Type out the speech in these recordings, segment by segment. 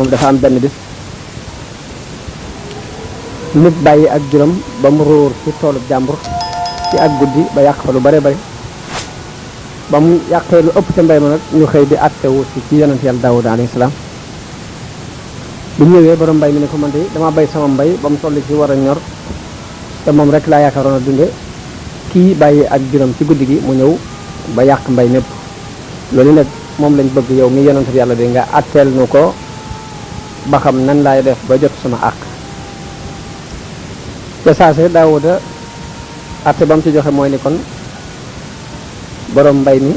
moom dafa am benn bis nit bàyyi ak juróom ba mu róor ci toolub jàmbur ci ak guddi ba yàq fa lu bare bare ba mu yàqee lu ëpp ca mbay ma nag ñu xëy di àttewu ci yonent yàlla Daawuda alayhi salaam bu ñëwee borom mbay mi ne ko man de dama bay sama mbay ba mu toll ci war a ñor te moom rek laa yaakaaroon a dunde kii bàyyi ak juróom ci guddi gi mu ñëw ba yàq mbay mépp loolu nag moom lañ bëgg yow mi yonent yàlla de nga àtteel nu ko ba xam nan laay def ba jot sama àq ca saase Daawuda àtte ba mu ci joxe mooy ni kon borom mbay mi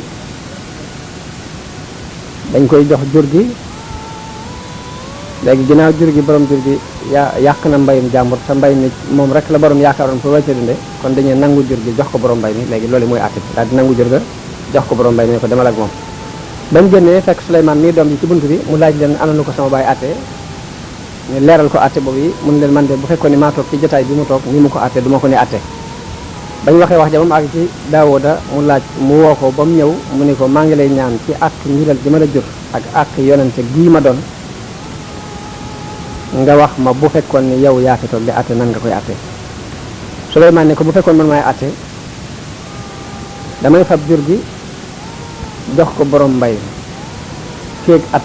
dañ koy jox jur gi léegi ginnaaw jur gi borom jur gi yàq na mbayum jàmbur te mbay mi moom rek la borom yaakaaroon pour wàcce dunde kon dañuy nangu jur gi jox ko borom mbay mi léegi loolu mooy àtte bi daal di nangu jur ga jox ko borom mbay mi ne ko demal ak moom bañ génnee fekk Souleymane mii doom ji ci bunt bi mu laaj leen ana nu ko sama baay àtte ñu leeral ko àtte boobu yi mun leen man de bu fekkoon ni maa toog ci jotaay bi mu toog ni mu ko àtte du ma ko ne àtte bañ waxee wax ja ba mu àgg ci Daawuda mu woo ko ba mu ñëw mu ni ko maa ngi lay ñaan ci àq njural ji ma la jur ak àq yonente gii ma doon nga wax ma bu fekkoon ni yow yaa fi toog di àtte nan nga koy àtte Souleymane ne ko bu fekkoon man maay àtte damay fab jur gi jox ko borom mbay feeg at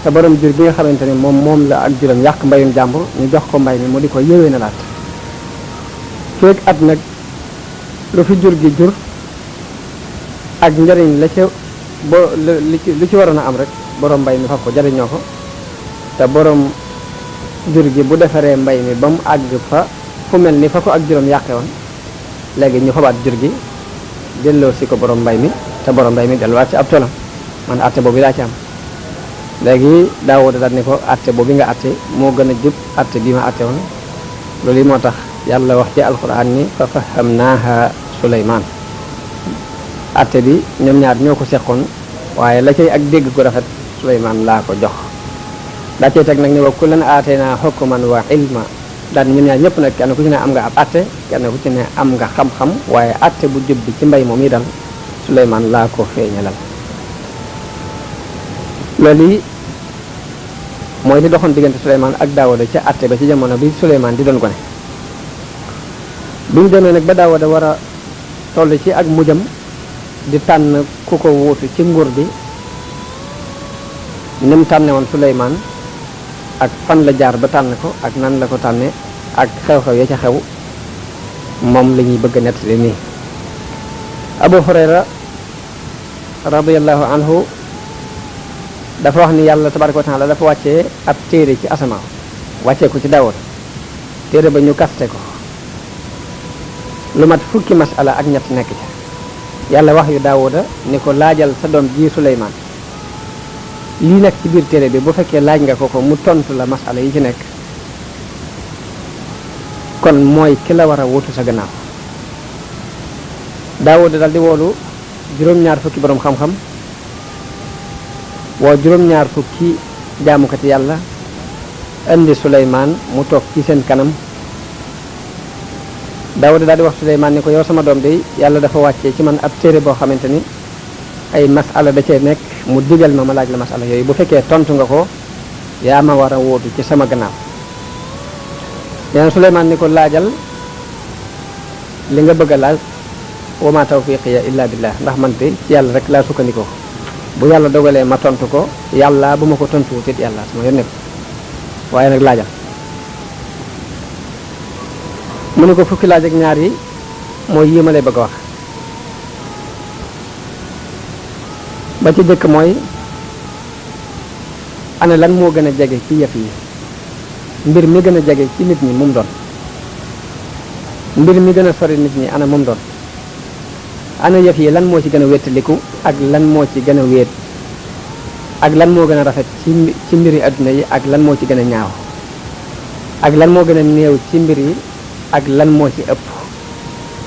te borom jur bi nga xamante ne moom la ak juram yàq mbayum jàmbur ñu jox ko mbay mi mu di ko yëwee na laat feeg at nag lu fi jur gi jur ak njariñ la ca lu ci waroon a am rek borom mbay mi fab ko jariñoo ko te borom jur gi bu defaree mbay mi ba mu àgg fa fu mel ni fa ko ak juróom yàqe woon léegi ñu fabaat jur gi delloo si ko borom mbay mi te borom mbay mi delluwaat ci ab tolam man atte boobu laa ci am léegi Daawuda daal ne ko atte boobu nga atte moo gën a jub atte bi ma atte woon loolu yi moo tax yàlla wax ci alquran ni fa fahamnaaha Souleymane atte bi ñoom ñaar ñoo ko seqoon waaye la cay ak dégg gu rafet Souleymane laa ko jox daa cay teg nag ni wa kullan aataynaa hukman wa ilma daal ñun ñaar ñëpp nag kenn ku ci ne am nga ab atte kenn ku ci ne am nga xam-xam waaye atte bu jub bi ci mbay moom yi dal Souleymane laa ko feeñalal loolu yi mooy li doxoon diggante Souleymane ak Daawuda ca atte ba ci jamono bi Souleymane di doon gone bi ñu demee nag ba Daawuda war a toll ci ak mujjam di tànn ku ko wuutu ci nguur gi ni mu tànne woon Souleymane ak fan la jaar ba tànn ko ak nan la ko tànne ak xew-xew ya ca xew moom la ñuy bëgg a nettali nii Abu Hurayra radiyallahu anhu dafa wax ni yàlla tabaraka wa taala dafa wàccee ab téere ci asamaaw wàccee ko ci Daawuda téere ba ñu kaste ko lu mat fukki masala ak ñett nekk ci yàlla wax yu Daawuda ni ko laajal sa doom ji Souleymane lii nekk ci biir téere bi bu fekkee laaj nga ko mu tontu la masala yi ci nekk kon mooy ki la war a wutu sa gannaaw Daawuda dal di woolu juróom-ñaar fukki borom xam-xam woo juróom-ñaar fukki jaamukati yàlla indi Souleymane mu toog ci seen kanam Daawuda daal di wax Souleymane ni ko yow sama doom de yàlla dafa wàccee ci man ab téere boo xamante ni ay masala da cee nekk mu digal ma laaj la masala yooyu bu fekkee tontu nga ko yaa ma war a wóotu ci sama gannaaw leen Souleymane ni ko laajal li nga bëgg a laaj wa ma tawfiqiya illa billah ndax man de ci yàlla rek laa sukkandikoo bu yàlla dogalee ma tontu ko yàlla bu ma ko tontuwut it yàlla sama yoon nekk waaye nag laajal mu ne ko fukki laaj ak ñaar yi mooy yi ma lay bëgg a wax ba ci jëkk mooy ana lan moo gën a jege ci yëf yi mbir mi gën a jege ci nit ñi mum doon mbir mi gën a sori nit ñi ana mum doon ana yëf yi lan moo ci gën a wéttaliku ak lan moo ci gën a wéet ak lan moo gën a rafet ci mbiri adduna yi ak lan moo ci gën a ñaaw ak lan moo gën a néew ci mbir yi ak lan moo ci ëpp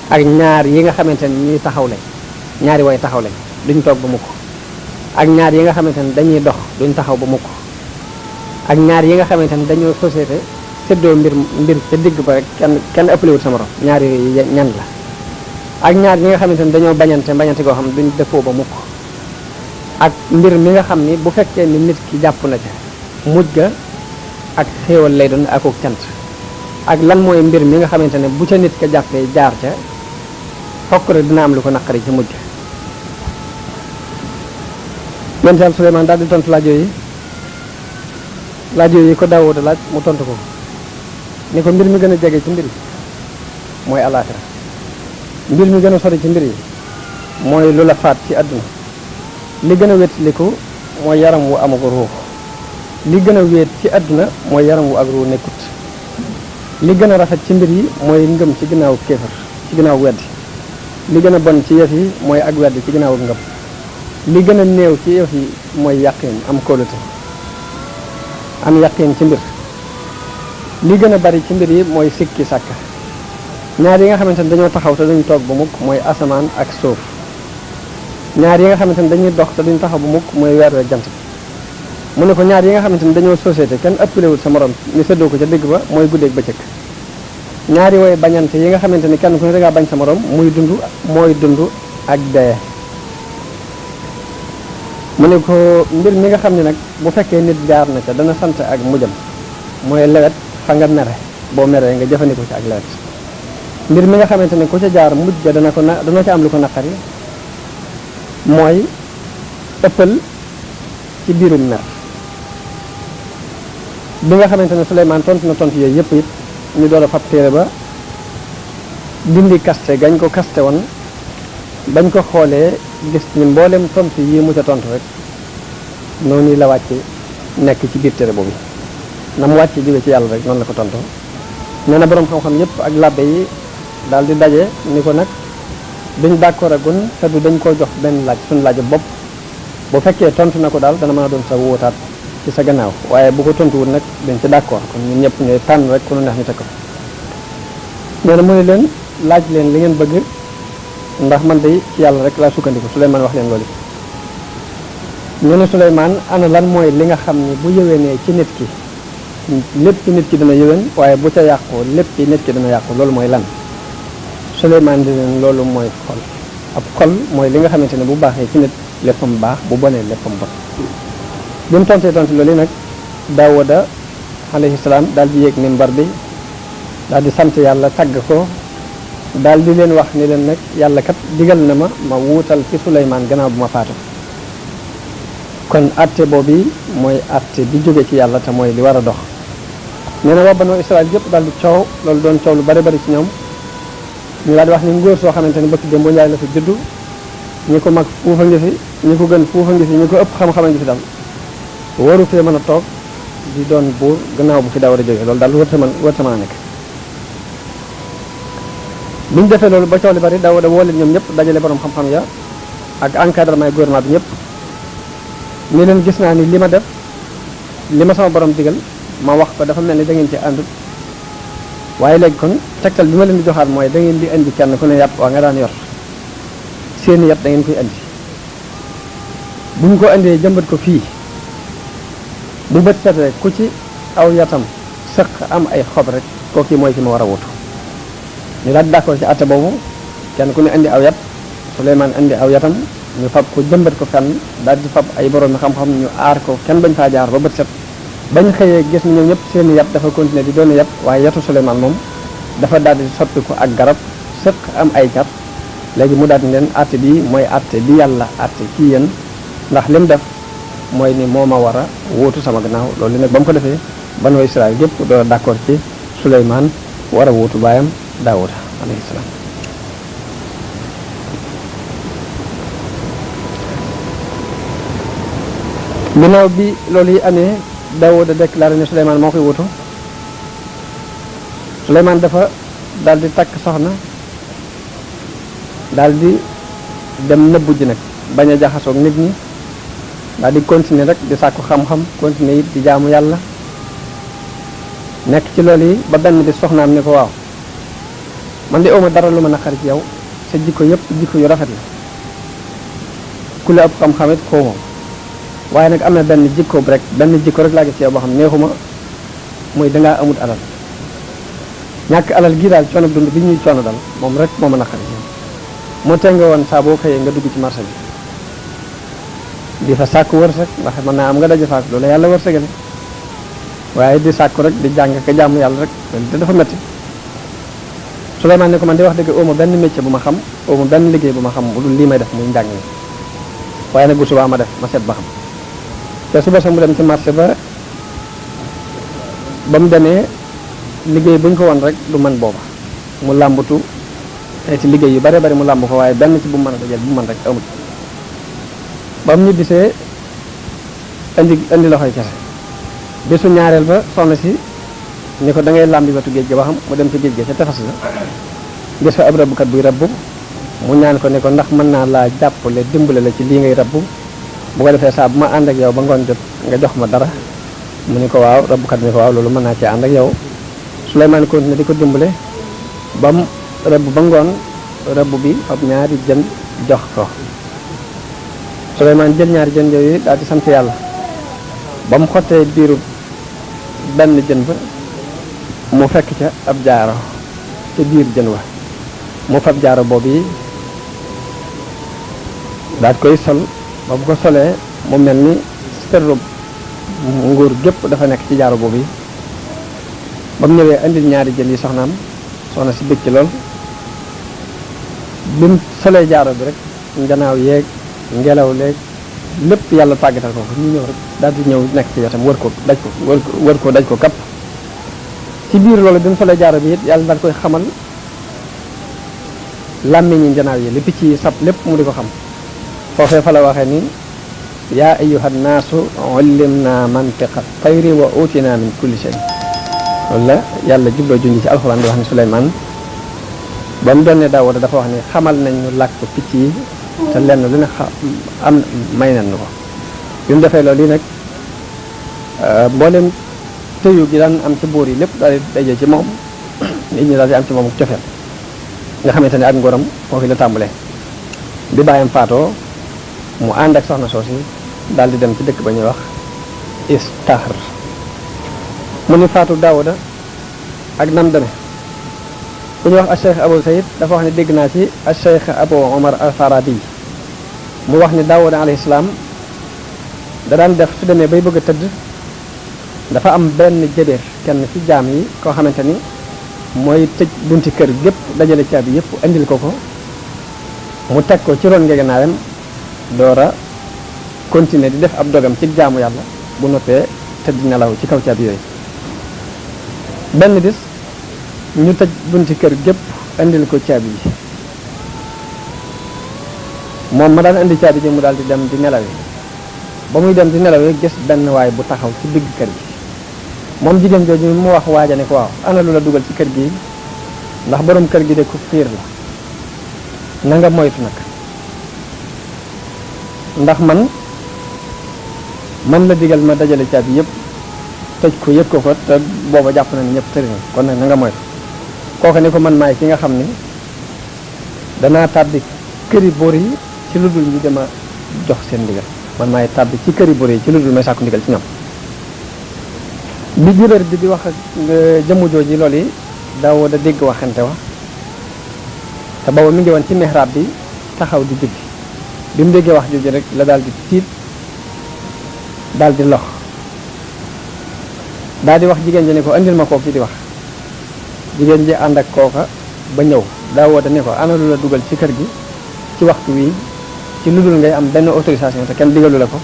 ak ñaar yi nga xamante ne ñuy taxaw lañ ñaari way taxaw lañ duñ toog ba mukk ak ñaar yi nga xamante ne dañuy dox duñ taxaw ba mukk ak ñaar yi nga xamante ne dañoo société séddoo mbir ca digg ba rek kenn ëppalewut sa morom ñaar yooyu ñan la ak ñaar ñi nga xamante ne dañoo bañante goo xam duñ dëppoo ba mukk ak mbir mi nga xam ni bu fekkee ni nit ki jàpp na ca mujj ga ak xéewal lay doon ak cant ak lan mooy mbir mi nga xamante ne bu ca nit ka jàppee jaar ca fokk rek dina am lu ko naqari ci mujj. yonent Yàlla Suleymaan daal di tontu laaj yooyu ko Daawuda laaj mu tontu ko ni ko mbir mi gën a jege ci mbir yi mooy alaaxira mbir mi gën a sori ci mbir yi mooy lu la faat ci àdduna li gën a wétliku mooy yaram wu amagu ruux li gën a wéet ci àdduna mooy yaram wu ak ruux nekkut li gën a rafet ci mbir yi mooy ngëm ci ginnaaw kéefar ci ginnaaw weddi li gën a bon ci yëf yi mooy ak weddi ci ginnaaw ngëm li gën a néew ci yëf yi mooy yàqin am kóolute am yàqin ci mbir li gën a bari ci mbir yi mooy sikki sàkka ñaar yi nga xamante ne dañoo taxaw te duñ toog bu mukk mooy asamaan ak suuf ñaar yi nga xamante ne dañuy dox te duñ taxaw bu mukk mooy weer ak jant mu ne ko ñaar yi nga xamante ne dañoo société kenn ëppalewul sa morom ni séddoo ko ca digg ba mooy guddeeg bëccëg ñaari way bañante yi nga xamante ni kenn ku ne dangaa bañ sa morom muy dund mooy dund ak dee. mu ne ko mbir mi nga xam ne nag bu fekkee nit jaar na ca dana sant ak mujjam mooy lewet fa nga mere boo meree nga jëfandikoo ci ak lewet mbir mi nga xamante ne ku ca jaar mujj ga dana ca am lu ko naqari mooy ëppal ci biirum mer. bi nga xamante ne Suleymaan tontu na tontu yooyu yëpp it ñu door a fab téere ba dindi kaste gañ ko kaste woon bañ ko xoolee gis ni mboolem tontu yi mu ca tontu rek noonu la wàcce nekk ci biir téere boobu na mu wàcce jóge ci yàlla rek noonu la ko tontu nee na boroom xam-xam yëpp ak labbe yi daal di daje ni ko nag duñ d'accord agun te du dañ koo jox benn laaj suñu laaj bopp bu fekkee tontu na ko daal dana mën a doon sa wóotaat ci sa gannaaw waaye bu ko tontuwul nag dañ ci d'accord kon ñun ñëpp ñooy tànn rek ku nu neex ñu teg ko nee na mu ne leen laaj leen li ngeen bëgg ndax man day ci yàlla rek laa sukkandiku Suleymaan wax leen loolu ñu ne Suleymaan ana lan mooy li nga xam ni bu yëwénee ci nit ki lépp ci nit ki dana yëwén waaye bu ca yàqu lépp ci nit ki dana yàqu loolu mooy lan Suleymaan di leen loolu mooy xol ab xol mooy li nga xamante ne bu baaxee ci nit léppam baax bu bonee léppam bon bi mu tontee tontu loolu nag Daawuda alayhi salaam daal di yéeg minbar bi daal di sant yàlla tagg ko daal di leen wax ni leen nag yàlla kat digal na ma wuutal ci Suleymaan gannaaw bu ma faatu kon atte boobu mooy atte bi jóge ci yàlla te mooy li war a dox nee na waa Banu Israël yëpp daal di coow loolu doon coow lu bari bari ci ñoom ñu daal di wax ni ngóor soo xamante ne bëkk démb njaay la fi juddu ñi ko mag fuufa ngi fi ñi ko gën fuufa ngi fi ñi ko ëpp xam-xama ngi fi daal waru fee mën a toog di doon buur gannaaw bu fi Daawuda jógee loolu daal wërta mën a nekk biñu defee loolu ba coow li bari Daawuda woo leen ñoom ñëpp dajale borom xam-xam ya ak encadrement gouvernement bi ñëpp ni leen gis naa ni li ma def li ma sama borom digal ma wax ko dafa mel ni da ngeen ci àndut waaye léegi kon tegtal bi ma leen di joxaat mooy da ngeen di indi kenn ku ne yàpp waa nga daan yor seeni yàpp da ngeen koy indi buñ ko indee jëmbat ko fii bu bët setee ku ci aw yatam sëq am ay xob rek kooku mooy ci ma war a wutu ñu daal di d'accord ci atte boobu kenn ku ne indi aw yat Suleymaan indi aw yatam ñu fab ko jëmbat ko fenn daal di fab ay borom xam-xam ñu aar ko kenn bañ faa jaar ba bët set bañ xëyee gis ni ñoom ñëpp seeni yat dafa continuer di doon yat waaye yatu Suleymaan moom dafa daal di soppi ko ak garab sëq am ay car léegi mu daal di leen atte bi mooy atte bi yàlla atte ci yéen ndax lim def mooy ni moo ma war a wóotu sama gannaaw loolu nag ba mu ko defee Banu Israël yëpp doo d'accord ci Suleymaan war a wóotu baayam Daawuda alayhi salaam ginnaaw bi loolu yi amee Daawuda déclaré ne Suleymaan moo koy wóotu Suleymaan dafa daal di takk soxna daal di dem nëbbu ji nag bañ a jaxasoog nit ñi daal di continuer rek di sàkku xam-xam continuer it di jaamu yàlla nekk ci loolu yi ba benn bi soxnaam ni ko waaw man de awma dara lu ma naqari ci yow sa jikko yëpp jikko yu rafet la ku la ëpp xam-xam it koo moom waaye nag am na benn jikko rek laa gis ci yow boo xam neexuma muy dangaa amut alal ñàkk alal gii daal coono dund bi ñuy coono dal moom rek moo ma naqari ci moo tee nga woon saa boo xëyee nga dugg ci marché bi di fa sàkku wërsëg ndax mën naa am nga daje faak loolu yàlla wërsëgale waaye di sàkku rek di jàng ka jàmm yàlla rek te dafa métti Souleymane ne ko man di wax dëgg ooma benn métier bu ma xam ooma benn liggéey bu ma xam bu dul lii may def muy njàng mi waaye nag bu subaa ma def ma seet ba xam te suba sa mu dem ci marché ba mu demee liggéey bu ñu ko won rek du man booba mu làmbatu ci liggéey yu bare bari mu làmb ko waaye benn ci bu mu mën a dajal bu mu mën rek amul ba mu ñibbisee indi loxoy kese bésu ñaareel ba soxna si ni ko da ngay làmbi wetu géej gi ba xam mu dem ci géej gi ca tefas la gis fa ab rabbukat buy rabbu mu ñaan ko ne ko ndax mën naa laa jàppale dimbale la ci lii ngay rabbu bu ko defee saa bu ma ànd ak yow ba ngoon jot nga jox ma dara mu ni ko waaw rabbukat ni ko waaw loolu mën naa cee ànd ak yow Souleymane continué di ko dimbale ba mu rabbu ba ngoon rabbu bi ab ñaari jën jox ko Souleymane jël ñaari jën yooyu daal di sant yàlla ba mu xottee biiru benn jën ba mu fekk ca ab jaaro ca biir jën wa mu fab jaaro boobu yi daal koy sol ba bu ko solee mu mel ni serru nguur gépp dafa nekk ci jaaro boobu yi ba mu ñëwee andil ñaari jën yi soxna si bëgg ci lool bi mu solee jaaro bi rek njanaaw yeeg ngelaw leeg lépp yàlla tàggatal ko ñu ñëw rek daal di ñëw nekk ci wetam wër ko daj ko kapp ci biir loolu bi mu solee jaaro bi it yàlla daal koy xamal làmmiñi njanaaw yi li picc yi sab lépp mu di ko xam foofee fa la waxee ni yaa ayyuhan naasu ullimna mantiqa tayri wa utina min kulli shay loolu la yàlla jubloo junj ci alxuraan di wax ni Souleymane ba mu doon ne Daawuda dafa wax ni xamal nañ ñu làkk picc yi te lenn lu ne am may nañ ko bi mu defee loolu yi nag mboolem tëyu gi daan am ci buur yi lépp daal di daje ci moom nit ñi daal di am ci moom cofeel nga xamante ne ak ngoram foofu la tàmbalee bi bàyyam faatoo mu ànd ak soxna soosi daal di dem ci dëkk ba ñuy wax Istaxr mu ni faatu Daawuda ak nam deme ku ñuy wax a Cheikh Abou Sayid dafa wax ne dégg naa ci a Cheikh Abou Omar al Farabi mu wax ni Daawuda alayhi salaam da daan def su demee bay bëgg a tëdd dafa am benn jëbeer kenn ci jaam yi koo xamante ni mooy tëj bunti kër gépp dajale caabi yëpp andil ko mu teg ko ci ron ngegenaayam door a continuer di def ab dogam ci jaamu yàlla bu noppee tëdd nelaw ci kaw caabi yooyu benn bis ñu tëj bunti kër gépp andil ko caabi yi moom ma daan indi caabi ji mu daal di dem di nelawi ba muy dem di nelawi gis benn waay bu taxaw ci digg kër gi moom jigéen jooju mu wax waaja ne ko waaw ana lu la dugal ci kër gi ndax borom kër gi de ku fiir la na nga moytu nag ndax man la digal ma dajale caabi yëpp tëj ko yëg ko te booba jàpp na ni ñëpp tëri na kon nag na nga moytu kooku ne ko man maay ki nga xam ni danaa tàbbi këri boor yi ci lu dul ñu dama jox seen ndigal man maay tàbbi ci këri boor yi ci lu dul may sàkku ndigal ci ñoom bi jibéer bi di wax ak jëmm jooji loolu yi Daawuda dégg waxante wa te booba mi ngi woon ci mihrab bi taxaw di julli bi mu déggee wax jooju rek la daal di tiit daal di lox daal di wax jigéen ji ne ko andil ma kooku ci di wax jigéen ji ànd ak kooka ba ñëw Daawuda ne ko ana lu la dugal ci kër gi ci waxtu wi ci lu dul ngay am benn autorisation te kenn digalu la ko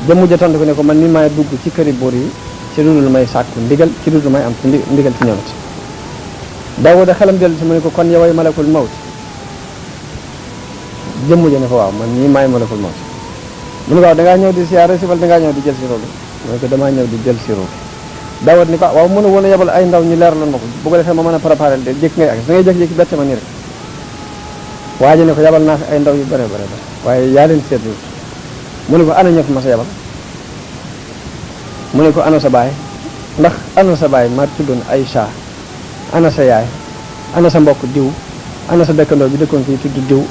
jëmm ja tontu ko ne ko man mi maay dugg ci këri buur yi ci lu dul may sàkku ndigal ci lu dul may am ci ndigal ci ñoom it Daawuda xelam dellu si mu ne ko kon yoway malakul mawt jëmm ja ne ko waaw man mii maay malakul mawt mu ne ko waaw dangaa ñëw di siyaare si wala dangaa ñëw di jël si roogi mu ne ko damaa ñëw di jël si roogi Daawuda ni ko waaw mënu woon a yebal ay ndaw ñu leeraloon ma ko bu ko defee ma mën a préparé de jékki ngay ak da ngay jékki-jékki bette ma nii rek waa ji ne ko yabal naa fi ay ndaw yu bare waaye yaa leen seetlu mu ne ko ana ñoo fi ma sa yabal mu ne ko ana sa baay ndax ana sa baay ma tuddoon Aïcha ana sa yaay ana sa mbokk diw ana sa dëkkandoo bi dëkkoon fii tudd diw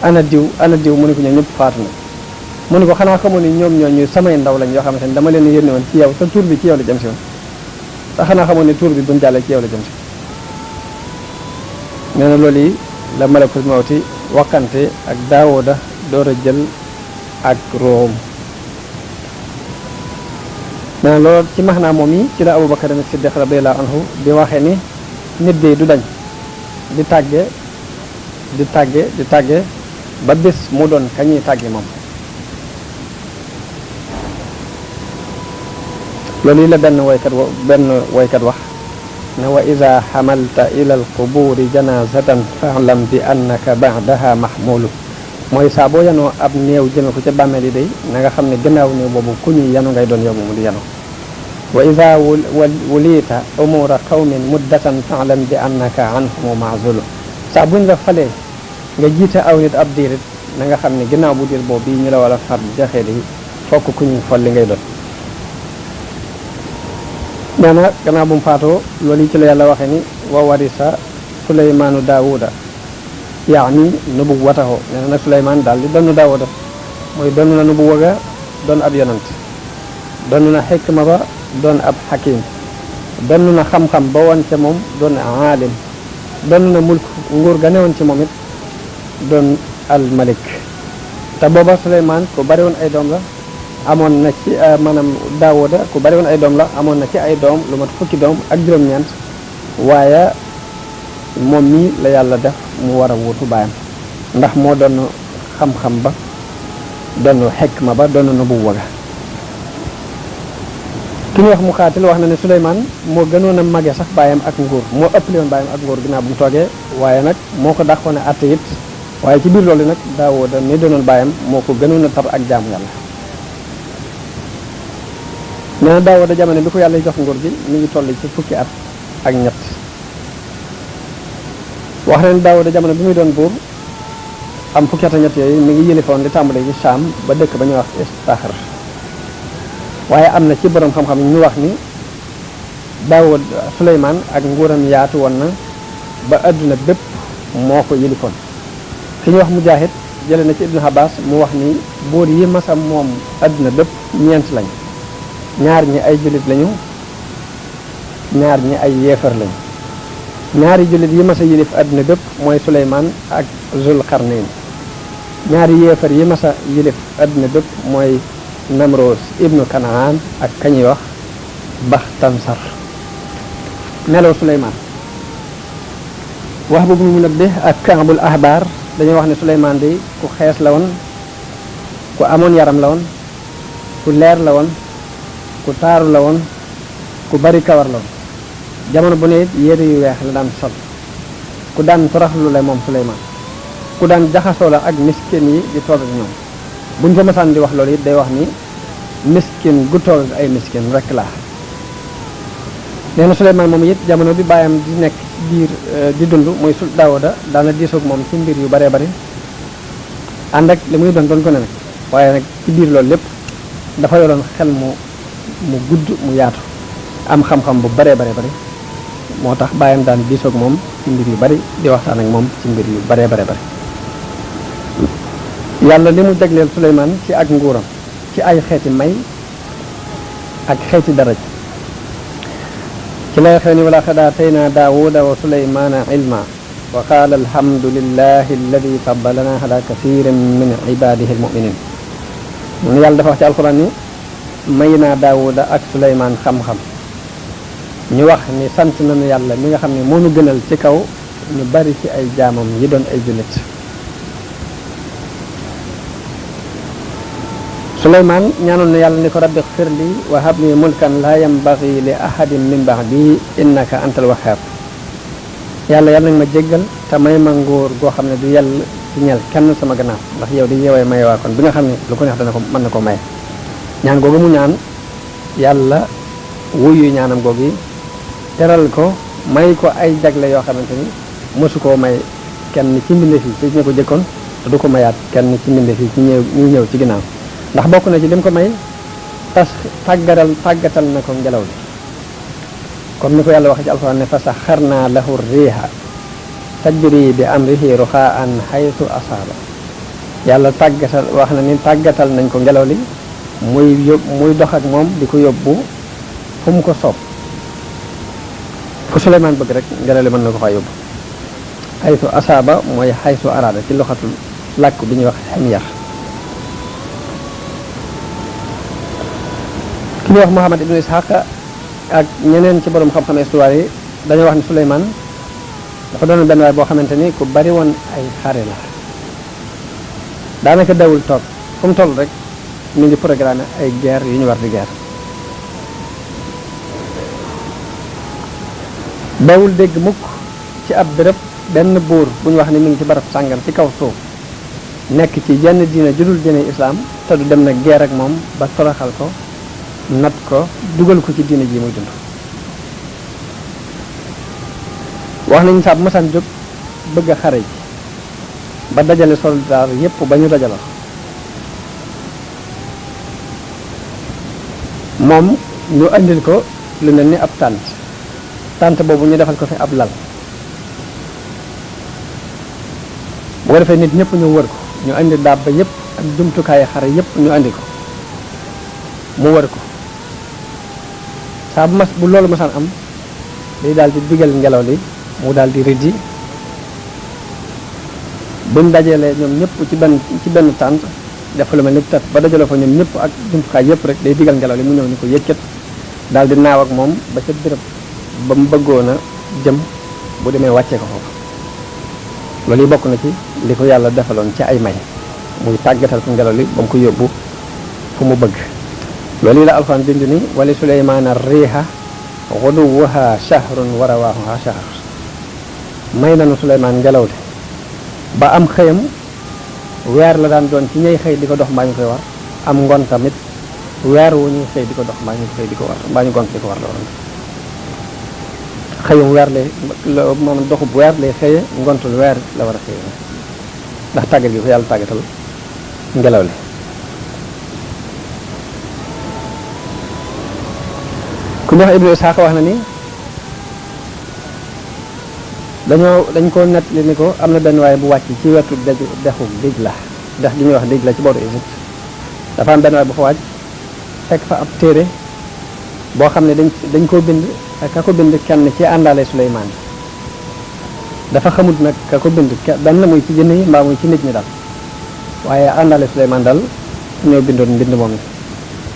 ana diw mu ne ko ñoom ñëpp faatu na mu ne ko xanaa xamoon ni ñoom ñooñu samay ndaw lañ yoo xamante ne dama leen yónni woon ci yow te tur bi ci yow la jëm si woon te xanaa xamoon ni tur bi buñ jàllee ci yow la jëm si nee na loolu yi la malakul mawti wakkante ak Daawuda door a jël ak room nee na loolu ci maanaam moom yi ci la Abubakar Siddiq radiyallahu anhu di waxee ni nit de du dañ di tàgge di tàgge ba bés mu doon kañuy tàgge moom. loolu yi la benn woykat wax ne wa ida xamalta ila alquburi janazatan faalam bi annaka ba'daha mahmulu mooy saa boo yanoo ab néew jëme ko ca bàmmeel yi day na nga xam ne gannaaw néew boobu ku ñuy yanu ngay doon yow moomu di yanu. wa ida wulita umura qawmin muddatan faalam bi annaka anhumu maazulu saa buñ la falee nga jiite aw nit ab diirit na nga xam ne gannaaw bu diir boobu bii ñu la wala far jaxee di fokk ku ñuy folli ngay doon. nee na gannaaw bu mu faatoo loolu yi ci la yàlla waxee ni wa warisa suleymaanu daawuda yaani nubuwwatahu nee na nag suleymaan daal di donn daawuda mooy donn na nubuwwa ga doon ab yonant donn na xikma ba doon ab xakim donn na xam-xam ba woon ca moom doon aalim donn na mulk nguur ga newoon ci moom it doon al malik te booba suleymaan ku bari woon ay doom la amoon na ci maanaam daawuda ku bari woon ay doom la amoon na ci ay doom lu mat fukki doom ak juróom-ñeent waaye moom mii la yàlla def mu war a wuutu baayam ndax moo doon xam-xam ba doon xikma ba doon nubuwwa ga ki ñuy wax mu xaatil wax na ne Suleymaan moo gënoon a mage sax baayam ak nguur moo ëppale woon baayam ak nguur ginnaaw bu mu toogee waaye nag moo ko dàqoon a àtte it waaye ci biir loolu nag daawuda mi doonoon baayam moo ko gënoon a tar ak jaamu yàlla. nee na daawuda jamono bi ko yàlla jox nguur gi mi ngi toll ci fukki at ak ñett wax na ne daawuda jamono bi muy doon buur am fukki at ak ñett yooyu mi ngi yëlifoon di tàmbale ci Saam ba dëkk ba ñuy wax Istaxar waaye am na ci borom xam-xam ñu wax ni daawud Suleymaan ak nguuram yaatu woon na ba adduna bépp moo ko yëlifoon fi ñuy wax Mujaahid jële na ci Ibnu Abbas mu wax ni buur yi masa moom adduna bépp ñeent lañ ñaar ñi ay jullit lañu ñaar ñi ay yéefar lañu ñaari jullit yi masa yilif adduna bépp mooy Suleymaan ak Zulqarnayn ñaari yéefar yi masa yilif adduna bépp mooy Namroos ibnu Kanaan ak kañuy wax Baxtansar melaw Suleymaan wax boobu mu Munabbih ak Kaabul Ahbar dañuy wax ne Suleymaan di ku xees la woon ku amoon yaram la woon ku leer la woon ku taaru la woon ku bari kawar la woon jamono bu ne yére yu weex la daan sol ku daan toroxlu la moom Suleymaan ku daan jaxasoo la ak miskin yi di toog ak ñoom buñ ko mësaan di wax loolu it day wax ni miskin gu toog ak ay miskin rek laa nee na Suleymaan moom it jamono bi bàyyam di nekk ci biir di dund mooy sul Daawuda daana diisoog moom ci mbir yu baree bari ànd ak li muy doon ko ne nag waaye nag ci biir loolu lépp dafa yoroon xel mu gudd mu yaatu am xam-xam bu baree bari moo tax bàyyam daan diisoog moom ci mbir yu bari di waxtaan ak moom ci mbir yu baree bari yàlla li mu jagleel Suleymaan ci ak nguuram ci ay xeeti may ak xeeti daraj ci lay xew ni wala xad aataynaa daawuda wa Suleymaana ilma wa qaala alhamdulillahi alladi faddalana ala kathirin min ibadihi almuminin mun yàlla dafa wax ci alquran ni may naa daawuda ak Suleymaan xam-xam ñu wax ni sant nañu yàlla mi nga xam ne moo nu gënal ci kaw ñu bari ci ay jaamam yi doon ay jullit Suleymaan ñaanoon na yàlla ni ko rabbi xfir li wa hab li mulkan laa yambagi li ahadin min ba'di innaka antal wahhab yàlla nag ma jéggal te may ma nguur goo xam ne du yell ci ñel kenn sama gannaaw ndax yow di yeewee may waa kon bi nga xam ne lu ko neex dana ko mën na ko maye ñaan googu mu ñaan yàlla wuyu ñaanam googu yi teral ko may ko ay jagle yoo xamante ni mosu koo may kenn ci mbindeef yi ci ñu ko jëkkoon te du ko mayaat kenn ci mbindeef yi ci ñëw ci ginnaaw ndax bokk na ci lim ko may tàggatal na ko ngelaw li comme ni ko yàlla waxee ci alxuraan ne fa saxarnaa lahu riiha tajri bi amrihi ruxaan xaytu asaaba yàlla wax na ni tàggatal nañ ko ngelaw li muy dox ak moom di ko yóbbu fu mu ko soob fu Suleymaan bëgg rek ngelaw li mën na ko faa yóbbu xaytu asaaba mooy xaytu araada ci loxatul làkk bi ñuy wax ximyar ki ñuy wax Muhammad ibnu Ishaq ak ñeneen ci borom xam-xam histoire yi dañoo wax ni Suleymaan dafa doon benn waay boo xamante ni ku bari woon ay xare la daanaka dawul toog fu mu toll rek mi ngi programme ay guerre yu ñu war di guerre dawul dégg mukk ci ab béréb benn buur bu ñu wax ni mi ngi ci barab sàngam ci kaw suuf nekk ci jenn diine judul diine islaam te du dem na guerre ak moom ba toroxal ko nat ko dugal ko ci diine ji muy dund wax nañu saa bu masaan jóg bëgg a xare ji ba dajale soldaar yépp ba ñu dajaloo moom ñu andil ko lu mel ni ab tànt boobu ñu defal ko fi ab lal bu ko defee nit ñëpp ñu wër ko ñu andi dabba yépp ak jumtukaayu xare yépp ñu andi ko mu wër ko saa bu loolu masaan am day daal di digal ngelaw li mu daal di riddi buñ dajalee ñoom ñëpp ci benn tànt def lu mel ni tat ba dajaloo fa ñoom ñëpp ak jumtukaay yëpp rek day digal ngelaw li mu ñëw ni ko yëkkat daal di naaw ak moom ba ca béréb ba mu bëggoon a jëm bu demee wàccee ko foofu loolu yi bokk na ci li ko yàlla defaloon ci ay may muy tàggatal ko ngelaw li ba mu ko yóbbu fu mu bëgg loolu yi la alxuraan bind ni wali suleymaana riiha xuduwuha shahrun wa rawaahuha shahr may nanu Suleymaan ngelaw li ba am xëyam weer la daan doon ci ñay xëy di ko dox mbaa ñu koy war am ngoon tamit weer wu ñuy xëy di ko dox mbaa ñu xëy di ko war mbaa ñu gont di ko war la waroon xëyum weer lay maanaam doxub weer lay xëye ngontul weer la war a xëye ndax tàggat gi ko yàlla tàggatal ngelaw li ku ñuy wax Ibnu Isxaaq wax na ni dañ ko nett li ni ko am na benn waaye bu wàcc ci wetu dexu Dijla dex gi ñuy wax Dijla ci booru Égypte dafa am benn waaye bu fa wàcc fekk fa ab téere boo xam ne dañ koo bind ka ko bind kenn ci àndaale Suleymaan dafa xamut nag ka ko bind benn muy ci jënn yi mbaa muy ci nit ñi daal waaye àndaale Suleymaan daal ñoo bindoon mbind moom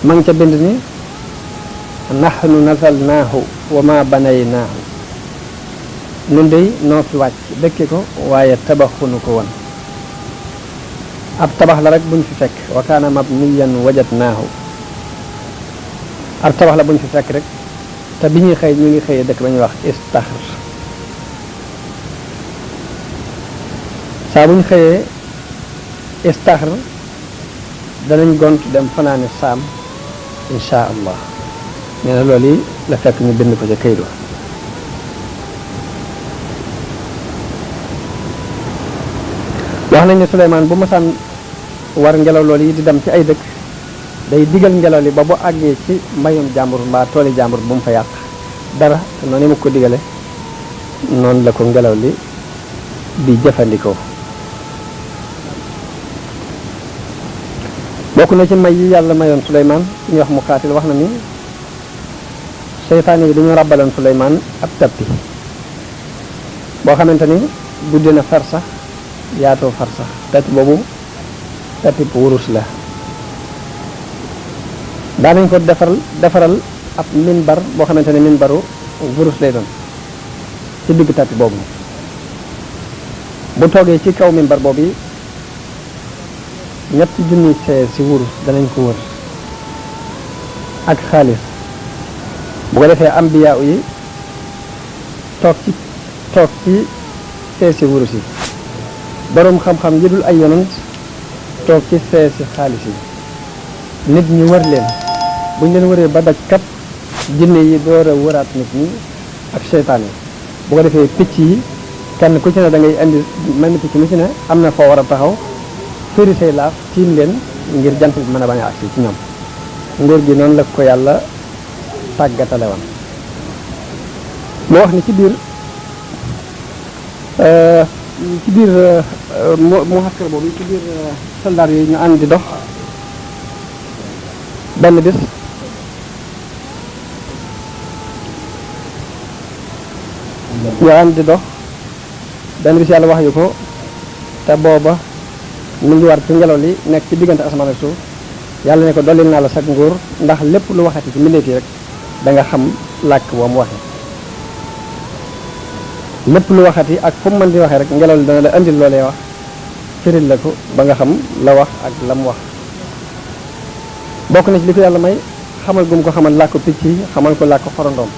ma ngi ca bind ni nahnu nasalnaahu wa ma banaynaahu nun dey noo fi wàcc dëkke ko waaye tabaxunu ko woon ab tabax la rek buñ fi fekk wa kaana mabniyan wajadnaahu ab tabax la buñ fi fekk rek te bi ñuy xëy ñu ngi xëyee dëkk ba ñuy wax istaxr saa buñ xëyee istaxr danañ gont dem fanaani saam insha allah nee na loolu yi la fekk ñu bind ko ca kayit wa wax nañ ne Suleymaan bu masaan war ngelaw loolu yi di dem ci ay dëkk day digal ngelaw li ba bu àggee ci mbayum jàmbur mbaa tooli jàmbur bu mu fa yàq dara te noonu mu ko digale noonu la ko ngelaw li di jëfandikoo bokk na ci may yi yàlla mayoon Suleymaan su ñuy wax Muqaatil wax na ni seytaane yi dañu ràbbaloon Suleymaan ab tappi boo xamante ni guddi na far sax yaatoo far sax tappi boobu tappi bu wurus la daanañ ko defaral ab minbar boo xamante ne minbaru wurus lay doon ci digg tappi boobu bu toogee ci kaw minbar boobu yi ñetti junni see si wurus danañ ko wër ak xaalis bu ko defee ambiya yi toog ci seesi wurus yi boroom xam-xam yi dul ay yonent toog ci seesi xaalis yi nit ñi wër leen buñ leen wëree ba daj kat jinne yi door a wëraat nit ñi ak seytaan yi bu ko defee picc yi kenn ku ci ne da ngay indi mel ni picc mu ci ne am na foo war a taxaw fëri say laaf tiim leen ngir jant bi mën a bañ a agsi ci ñoom nguur gi noonu la ko yàlla tàggatale woon moo wax ni ci biir mu xaskar boobu ci biir soldaar yi ñu ànd di dox benn bis ñu ànd di dox benn bis yàlla wax yu ko te booba mu ngi war ci ngelaw li nekk ci diggante asamaan ak suuf yàlla ne ko dollil naa la sag nguur ndax lépp lu waxati ci mbindeef yi rek da nga xam làkk boo mu waxee lépp lu waxati ak fu mu mën di waxee rek ngelaw li dana la andil loolee wax firil la ko ba nga xam la wax ak la mu wax bokk na ci li ko yàlla may xamal gum ko xamal làkku picc yi xamal ko làkku xorondoom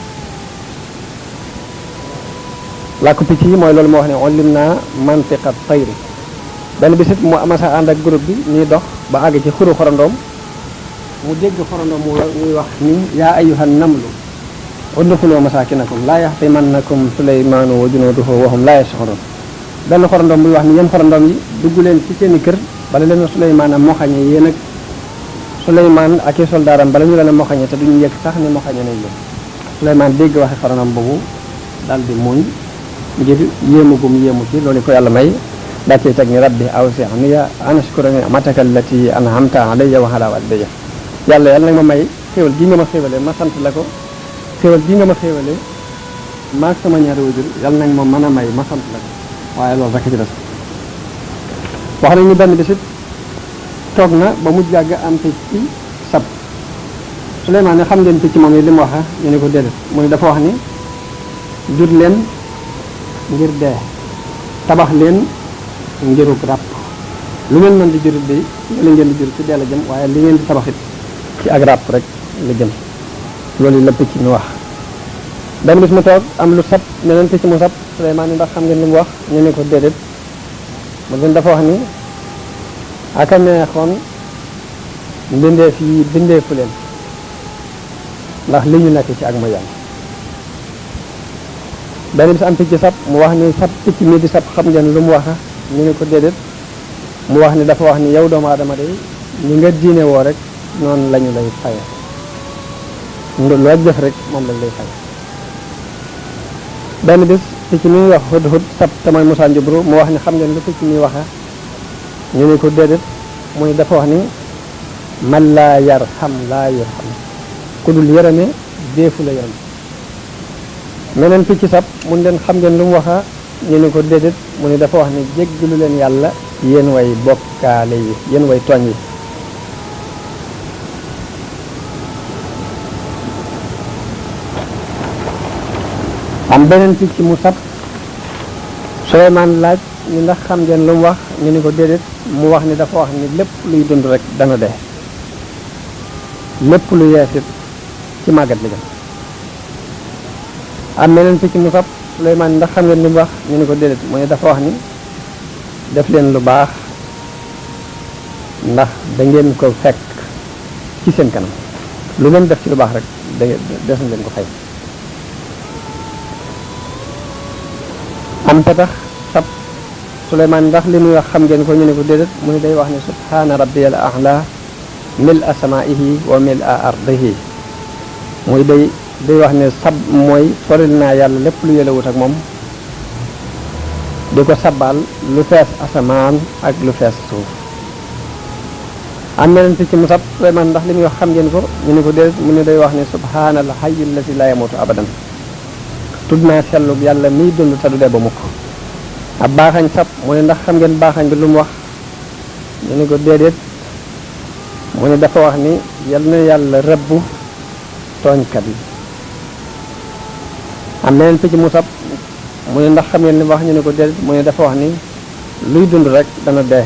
làkku picc yi mooy loolu moo wax ne ullim naa mantiqa tayri benn bisit mu amasa ànd ak groupe bi ñuy dox ba àgg ci xuru xorondoom mu dégg xorondoom muy wax ni yaa ayyuhan namlu udxuluu masaakinakum laa yaxtimannakum suleymaanu wa junuuduhu wa hum laa yash'uruun benn xorondoom muy wax ni yéen xorondoom yi dugg leen ci seeni kër bala leen a suleymaan a moxañe yéen ak suleymaan ak i soldaaram bala ñu leen a moxañe te duñu yëg sax ni moxañe nañ leen suleymaan dégg waxe xorondoom boobu daal di muñ ngir yéemu gum yéemu ci loolu ko yàlla may daa cey teg ni rabbi awzi'ni an ashkura ni'mataka allati an'amta alayya wa ala walidayya yàlla yàlla nag ma may xéewal gi nga ma xéewalee ma sant la ko xéewal gi nga ma xéewalee maag sama ñaari wajur yàlla nag ma mën a may ma sant la ko waaye loolu rek ci des wax nañ ni benn bisit toog na ba mu jàgg am picc ci sab Suleymaan ne xam ngeen picc moom yi li mu wax ñu ne ko déedéet mu ne dafa wax ni jur leen ngir dee tabax leen ngiruk ràpp lu ngeen mën di jurit bi li ngeen di jur ci dee la jëm waaye li ngeen di tabaxit ci ak ràpp rek la jëm loolu la picc mi wax benn bis mu toog am lu sab ne leen picc mu sab Suleymaan ni ndax xam ngeen li mu wax ñu ne ko déedéet mu leen dafa wax ni aka neexoon mbindeef yi bindeefu leen ndax li ñu nekk ci ak ma yàlla benn bis am picc sab mu wax ni sab picc mi di sab xam ngeen lu mu wax ñu ne ko déedéet mu wax ni dafa wax ni yow doomu aadama day ñi nga diine woo rek noonu lañu lay faye loo jëf rek moom lañ lay faye benn bis picc mi wax hudhud sab te mooy Musaa Njubru mu wax ni xam ngeen lu picc mi waxe ñu ne ko déedéet muy dafa wax ni man laa yarham laa yurham ku dul yërëme deefu la yërëm meneen picc sab mun leen xam ngeen lu mu waxa ñu ne ko déedéet mu ne dafa wax ni jéggalu leen yàlla yéen way bokkaale yi yéen way tooñ yi am beneen picc mu sab Suleymaan laaj ni ndax xam ngeen lu mu wax ñu ne ko déedéet mu wax ni dafa wax ni lépp luy dund rek dana dee lépp lu yeesit ci màggat li jëm am meneen picc mu sab Suleymaan ndax xam ngeen li mu wax ñu ne ko déedéet mu ne dafa wax ni def leen lu baax ndax da ngeen ko fekk ci seen kanam lu ngeen def ci lu baax rek des na leen ko fay am petax sab Suleymaan ndax li muy wax xam ngeen ko ñu ne ko déedéet mu ne day wax ni subhaana rabbiyal a'la mil a samaihi wa mil a ardihi muy day wax ne sab mooy soril naa yàlla lépp lu yëlewut ak moom di ko sabal lu fees asamaan ak lu fees suuf am meneen picc mu sab Suleymaan ndax li muy wax xam ngeen ko ñu ne ko déedéet mu ne day wax ne subhaanal hayyil lazi laa yamuutu abadan tudd naa sellug yàlla miy dund te du dee ba mukk ab baaxañ sab mu ne ndax xam ngeen baaxañ bi lu mu wax ñu ne ko déedéet mu ne dafa wax ni yal na yàlla rëbbu tooñkat yi am meneen picc mu sab mu ne ndax xam ngeen li mu wax ñu ne ko déedéet mu ne dafa wax ni luy dund rek dana dee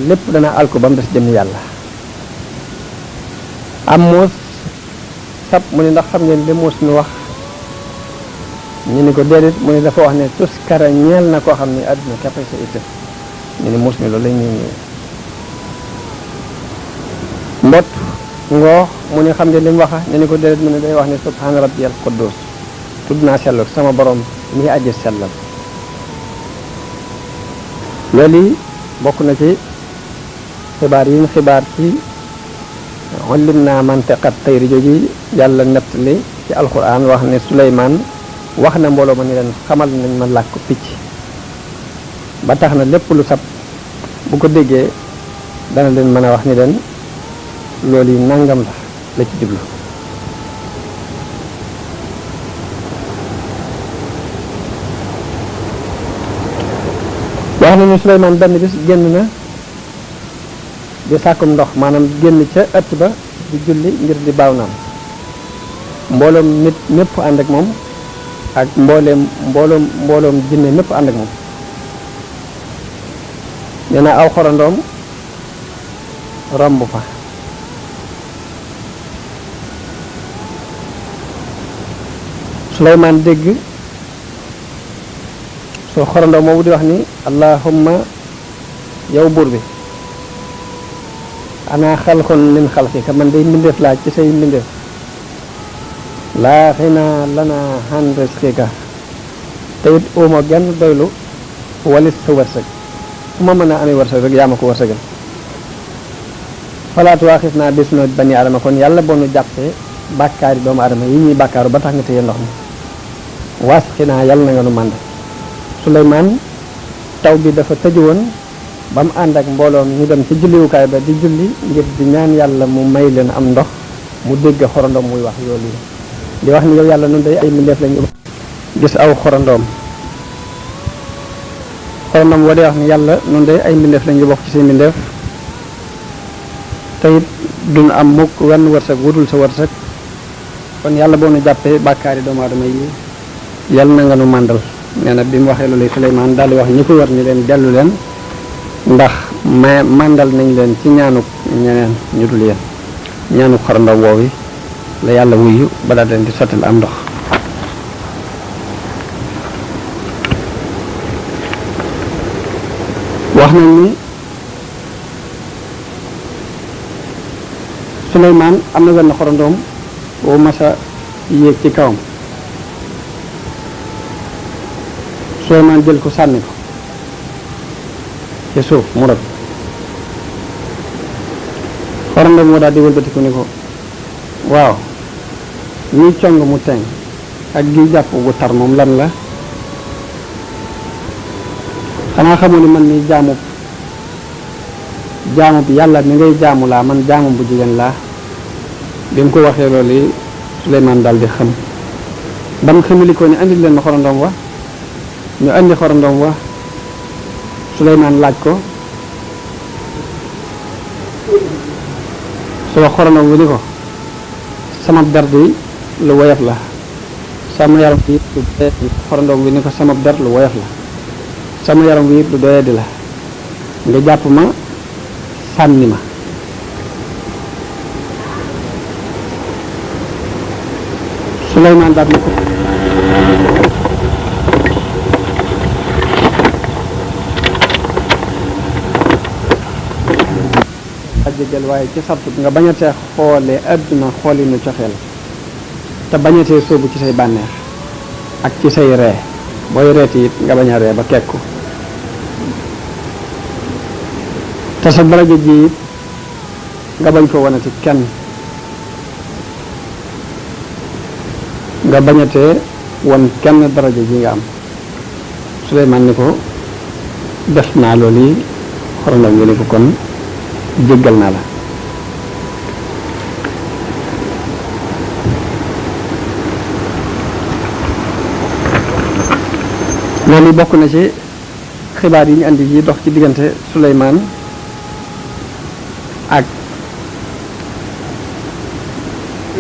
lépp dana alku ba mu des jëm yàlla am muus sab mu ne ndax xam ngeen li muus mi wax ñu ne ko déedéet mu ne dafa wax ne tuskara ñeel na koo xam ne àdduna képp sa itte ñu ne muus mi loolu la ñuy ñëw mbott ngoox mu ne xam ngeen li mu wax ñu ne ko déedéet mu ne day wax ne subhaana rabbiyal quddus tudd naa sellal sama borom mi aji sellal loolu bokk na ci xibaar yi ñu xibaar ci ullim naa mantiqat tayri jooji yàlla nettali ci alquran wax ne Suleymaan wax na mbooloo ma ni leen xamal nañ ma làkk picc ba tax na lépp lu sab bu ko déggee dana leen mën a wax ni leen loolu yi nangam la ci jublu wax nañu Suleymaan benn bis génn na di sàkkum ndox maanaam génn ca ëtt ba di julli ngir di baaw naan mbooloom nit ñëpp ànd ak moom ak mbooloom jinne ñëpp ànd ak moom nee na aw xorandoom romb fa Suleymaan dégg soo xorandoom moomu di wax ni allahumma yow buur bi ana xalqun min xalqika man day mbindeef laa ci say mbindeef laa xinaa lanaa an rizqika te it uma genn doylu walis sa wërsëg fu ma mën a amee wërsëg rek yaa ma ko wërsëgal falaatu waaxis naa bis no bani adama kon yàlla boo nu jàppee bàkkaari doomu adama yi ñuy bàkkaaru ba tax nga téye ndox mi waas xinaa yàlla na nga nu mànd Suleymaan taw bi dafa tëju woon ba mu ànd ak mbooloom ñu dem ci julliwukaay ba di julli ngir di ñaan yàlla mu may leen am ndox mu dégg xorandoom muy wax yoolu yi di wax ni yow yàlla nun day ay mbindeef lañu gis aw xorandoom woo di wax ni yàlla nun day ay mbindeef lañu bokk ci seen mbindeef te it duñ am mukk wenn wërsëg wutul sa wërsëg kon yàlla boo nu jàppee bàkkaari doomu aadama yi yàlla na nga nu màndal nee na bi mu waxee loolu Suleymaan daal di wax ñi ko war ni leen dellu leen ndax màndal nañ leen ci ñaanuk ñeneen ñu dul yéen ñaanuk xorandoom woowi la yàlla wuyu ba daal leen di sottal am ndox wax nañ ni Suleymaan am na wenn xorandoom boo masa yéeg ci kawam Suleymaan jël ko sànni ko ci suuf mu rot xorandoom moo daal di wëlbatiku ni ko waaw ñuy cong mu teŋ ak gi jàpp gu tar moom lan la xanaa xamoo ni man ni jaamu bi yàlla mi ngay jaamu laa man jaamu bu jigéen laa bi mu ko waxee loolu yi Suleymaan daal di xam ba mu xamili ko ni andi leen ma xorandoom wa ñu andi xorandoom wa Suleymaan laaj ko soo xorandoom wi ni ko sama der di lu woyof la sama yaram wi lu doyadi xorandoom wi ni ko sama der lu woyof la sama yaram wi lu doyadi la nga jàpp ma sànni ma Suleymaan daal na ko jégal waaye ci sartut nga bañatee xoolee àdduna xoolinu cofeel te bañatee sóobu ci say bànneex ak ci say ree booy reeti it nga bañ a ree ba kekku te sa daraja ji it nga bañ ko wanati kenn nga bañatee won kenn daraja ji nga am Suleymaan ni ko def naa loolu yi xorandoom ngi ni ko kon jéggal naa la loolu bokk na ci xibaar yi ñu andi yi dox ci diggante Suleymaan ak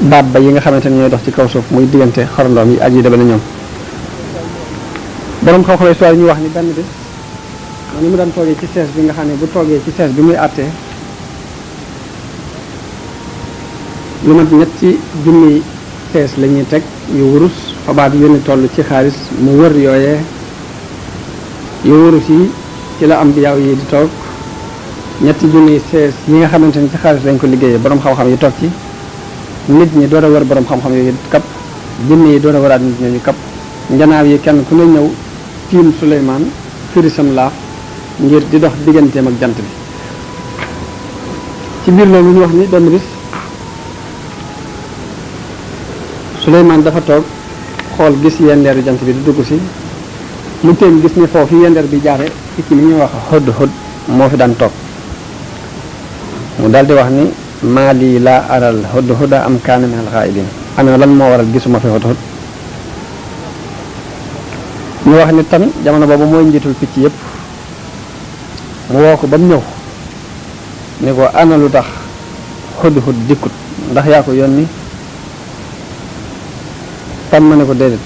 baat ba yi nga xamante ne ñooy dox ci kaw suuf muy diggante xorandoom yi ak yi deme na ñoom boroom xam-xam histoire yi ñu wax ni benn bis ni mu daan toogee ci sees bi nga xam ne bu toogee ci sees bi muy àttee lu mat ñetti junni sees la ñuy teg yu wurus fabaat yu ni toll ci xaalis mu wër yooyee yu wurus yi ci la am biyaaw yi di toog ñetti junni sees yi nga xamante ni ci xaalis lañ ko liggéeyee borom xam-xam yi toog ci nit ñi door a wër borom xam-xam yooyu kap jinne yi door a wëraat nit ñooñu kap njanaaw yi kenn ku ne ñëw tiim Suleymaan firi sam laaf ngir di dox digganteem ak jant bi ci biir loolu ñu wax ni benn bis Suleymaan dafa toog xool gis yendeeru jant bi di dugg si mu téen gis ni foofu yendeer bi jaare picc mi ñuy wax hudhud moo fi daan toog mu daldi wax ni maa lii laa aral hudhuda am kaana min al-ghaa'ibin ana lan moo waral gisuma fi hudhud ñu wax ni tan jamono boobu mooy njiitul picc yépp mu woo ko ba mu ñëw ni ko ana lu tax Hudhud dikkut ndax yaa ko yónni tam ma ne ko déedéet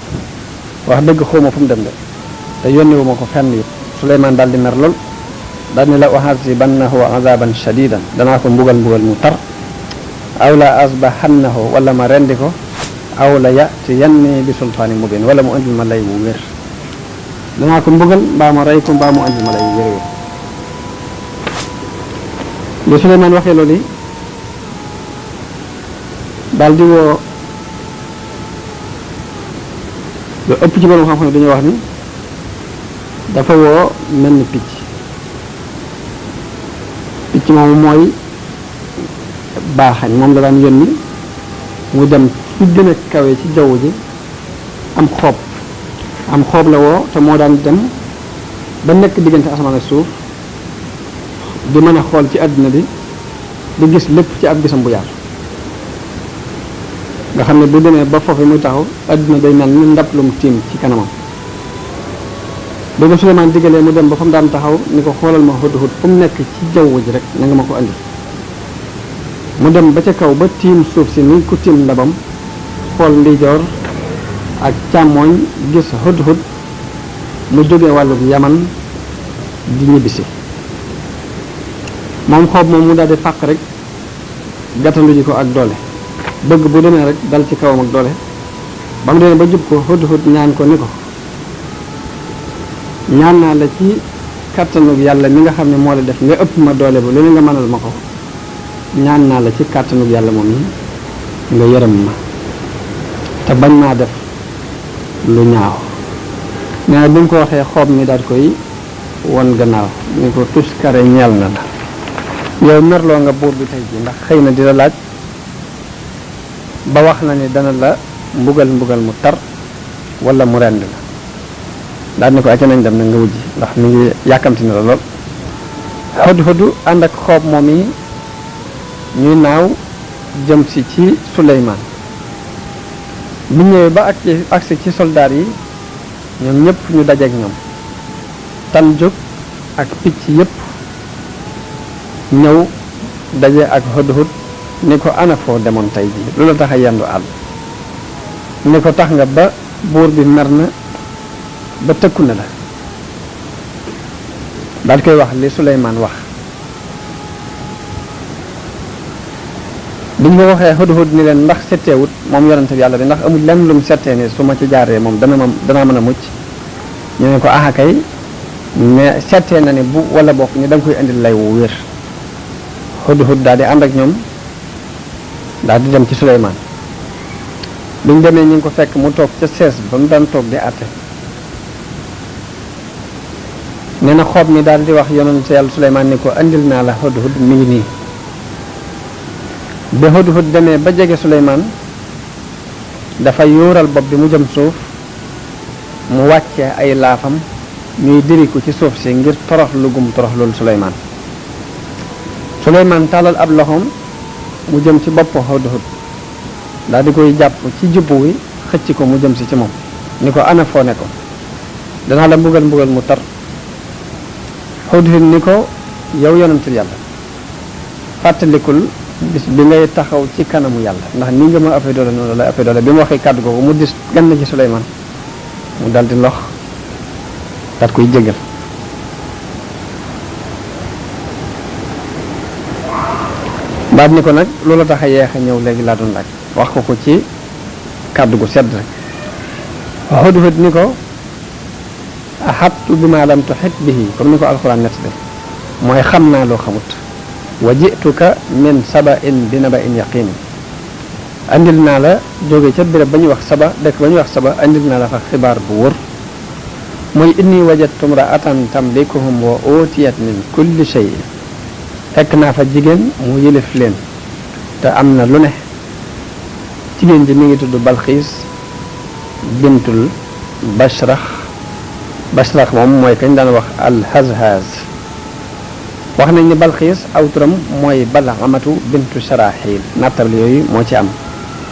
wax dëgg xawma fu mu dem de te yónni wu ma ko fenn it Suleymaan daal di mer lool daal ni la u'azibannahu azaban shadidan danaa ko mbugal mu tar aw la asbahannahu wala ma rendi ko aw la ya'tiyanni bi sultaani mubin wala mu andil ma lay wu wér danaa ko mbugal mbaa ma rey ko mbaa mu andil ma lay wu wér li Suleymaan waxee loolu daal di woo lu ëpp ci borom xam-xam dañuy wax ni dafa woo mel ni picc moomu mooy baaxañ moom la daan yónni mu dem fu gën a kawe ci jaww ji am xoob la woo te moo daan dem ba nekk diggante asamaan ak suuf di mën a xool ci àddina bi di gis lépp ci ab gisam bu yaatu nga xam ne bu demee ba foofu muy taxaw àddina day mel ni ndab lum tiim ci kanamam bi ko Suleymaan diggalee mu dem ba fa mu daan taxaw ni ko xoolal ma Hudhud fu mu nekk ci jaww ji rek na nga ma ko andi mu dem ba ca kaw ba tiim suuf si ni ku tiim ndabam xool ndijoor ak càmmooñ gis Hudhud mu jógee wàllu Yaman di ñibbisi moom xoob moom mu daal di fàq rek gàttandu ji ko ak doole bëgg bu demee rek dal ci kawam ak doole ba mu demee ba jub ko Hudhud ñaan ko ni ko ñaan naa la ci kàttanug yàlla mi nga xam ne moo la def nga ëpp ma doole ba lu nga mënal ma ko ñaan naa la ci kàttanug yàlla moom yi nga yërëm ma te bañ maa def lu ñaaw nee na bi mu ko waxee xoob mi daal koy won gannaaw ni ko tuskare ñeel na la yow merloo nga buur bi tey ji ndax xëy na di la laaj ba wax na ni dana la mbugal mu tar wala mu rend la daal ni ko acca nañ dem na nga wujji ndax mi ngi yàkkamti na la lool Hudhud ànd ak xoob moom yi ñuy naaw jëm si ci Suleymaan bu ñëwee ba agsi ci soldaar yi ñoom ñëpp ñu dajeek ñoom tan jóg ak picc yëpp ñëw daje ak Hudhud ni ko ana foo demoon tey ji lu la tax a yendu àll ni ko tax nga ba buur bi mer na ba tëkku na la daal koy wax li Suleymaan wax biñ ko waxee Hudhud ni leen ndax setteewut moom yonente bi yàlla bi ndax amul lenn lu mu settee ni su ma ci jaaree moom danaa mën a mucc ñu ne ko aha kay mais settee na ne bu wala bokk ni da nga koy indil lay wu wér Hudhud daal di ànd ak ñoom daal di dem ci Suleymaan biñ demee ñu ngi ko fekk mu toog ca sees ba mu daan toog di àtte nee na xoob mi daal di wax yonente yàlla Suleymaan ni ko andil naa la Hudhud mi ngi nii bi Hudhud demee ba jege Suleymaan dafa yóoral bopp bi mu jëm suuf mu wàccee ay laafam ñuy diriku ci suuf si ngir torox lu gum torox loolu Suleymaan tàllal ab loxoom mu jëm ci bopp Hudhud daal di koy jàpp ci jubbu wi xëcc ko mu jëm si ci moom ni ko ana foo ne ko danaa la mbugal mu tar Hudhud ni ko yow yonentul yàlla fàttalikul bis bi ngay taxaw ci kanamu yàlla ndax ni nga ma ëppee doole noonu la ëppee doole bi mu waxee kàddu googu mu dis gann ci Suleymaan mu dal di lox daat koy jégal baat ni ko nag loola tax a yeex a ñëw léegi laa doon laaj wax ko ci kàddu gu sedd rek Hudhud ni ko ahattu bi ma lam tuhit bihi comme ni ko alxuraan nett de mooy xam naa loo xamut wa jituka min saba'in bi naba'in yaqin andil naa la jóge ca béréb ba ñuy wax saba dëkk ba ñuy wax saba andil naa la fa xibaar bu wër mooy inni wajadtu imra'atan tamlikuhum wa utiyat min kulli shay'in fekk naa fa jigéen mu yëlif leen te am na lu ne jigéen ji mi ngi tudd Balxiis bintul Bashrax moom mooy kañ daan wax al-Hazhaz wax nañ ni Balxiis aw turam mooy Bal'amatu bintu Sharaxil nattable yooyu moo ci am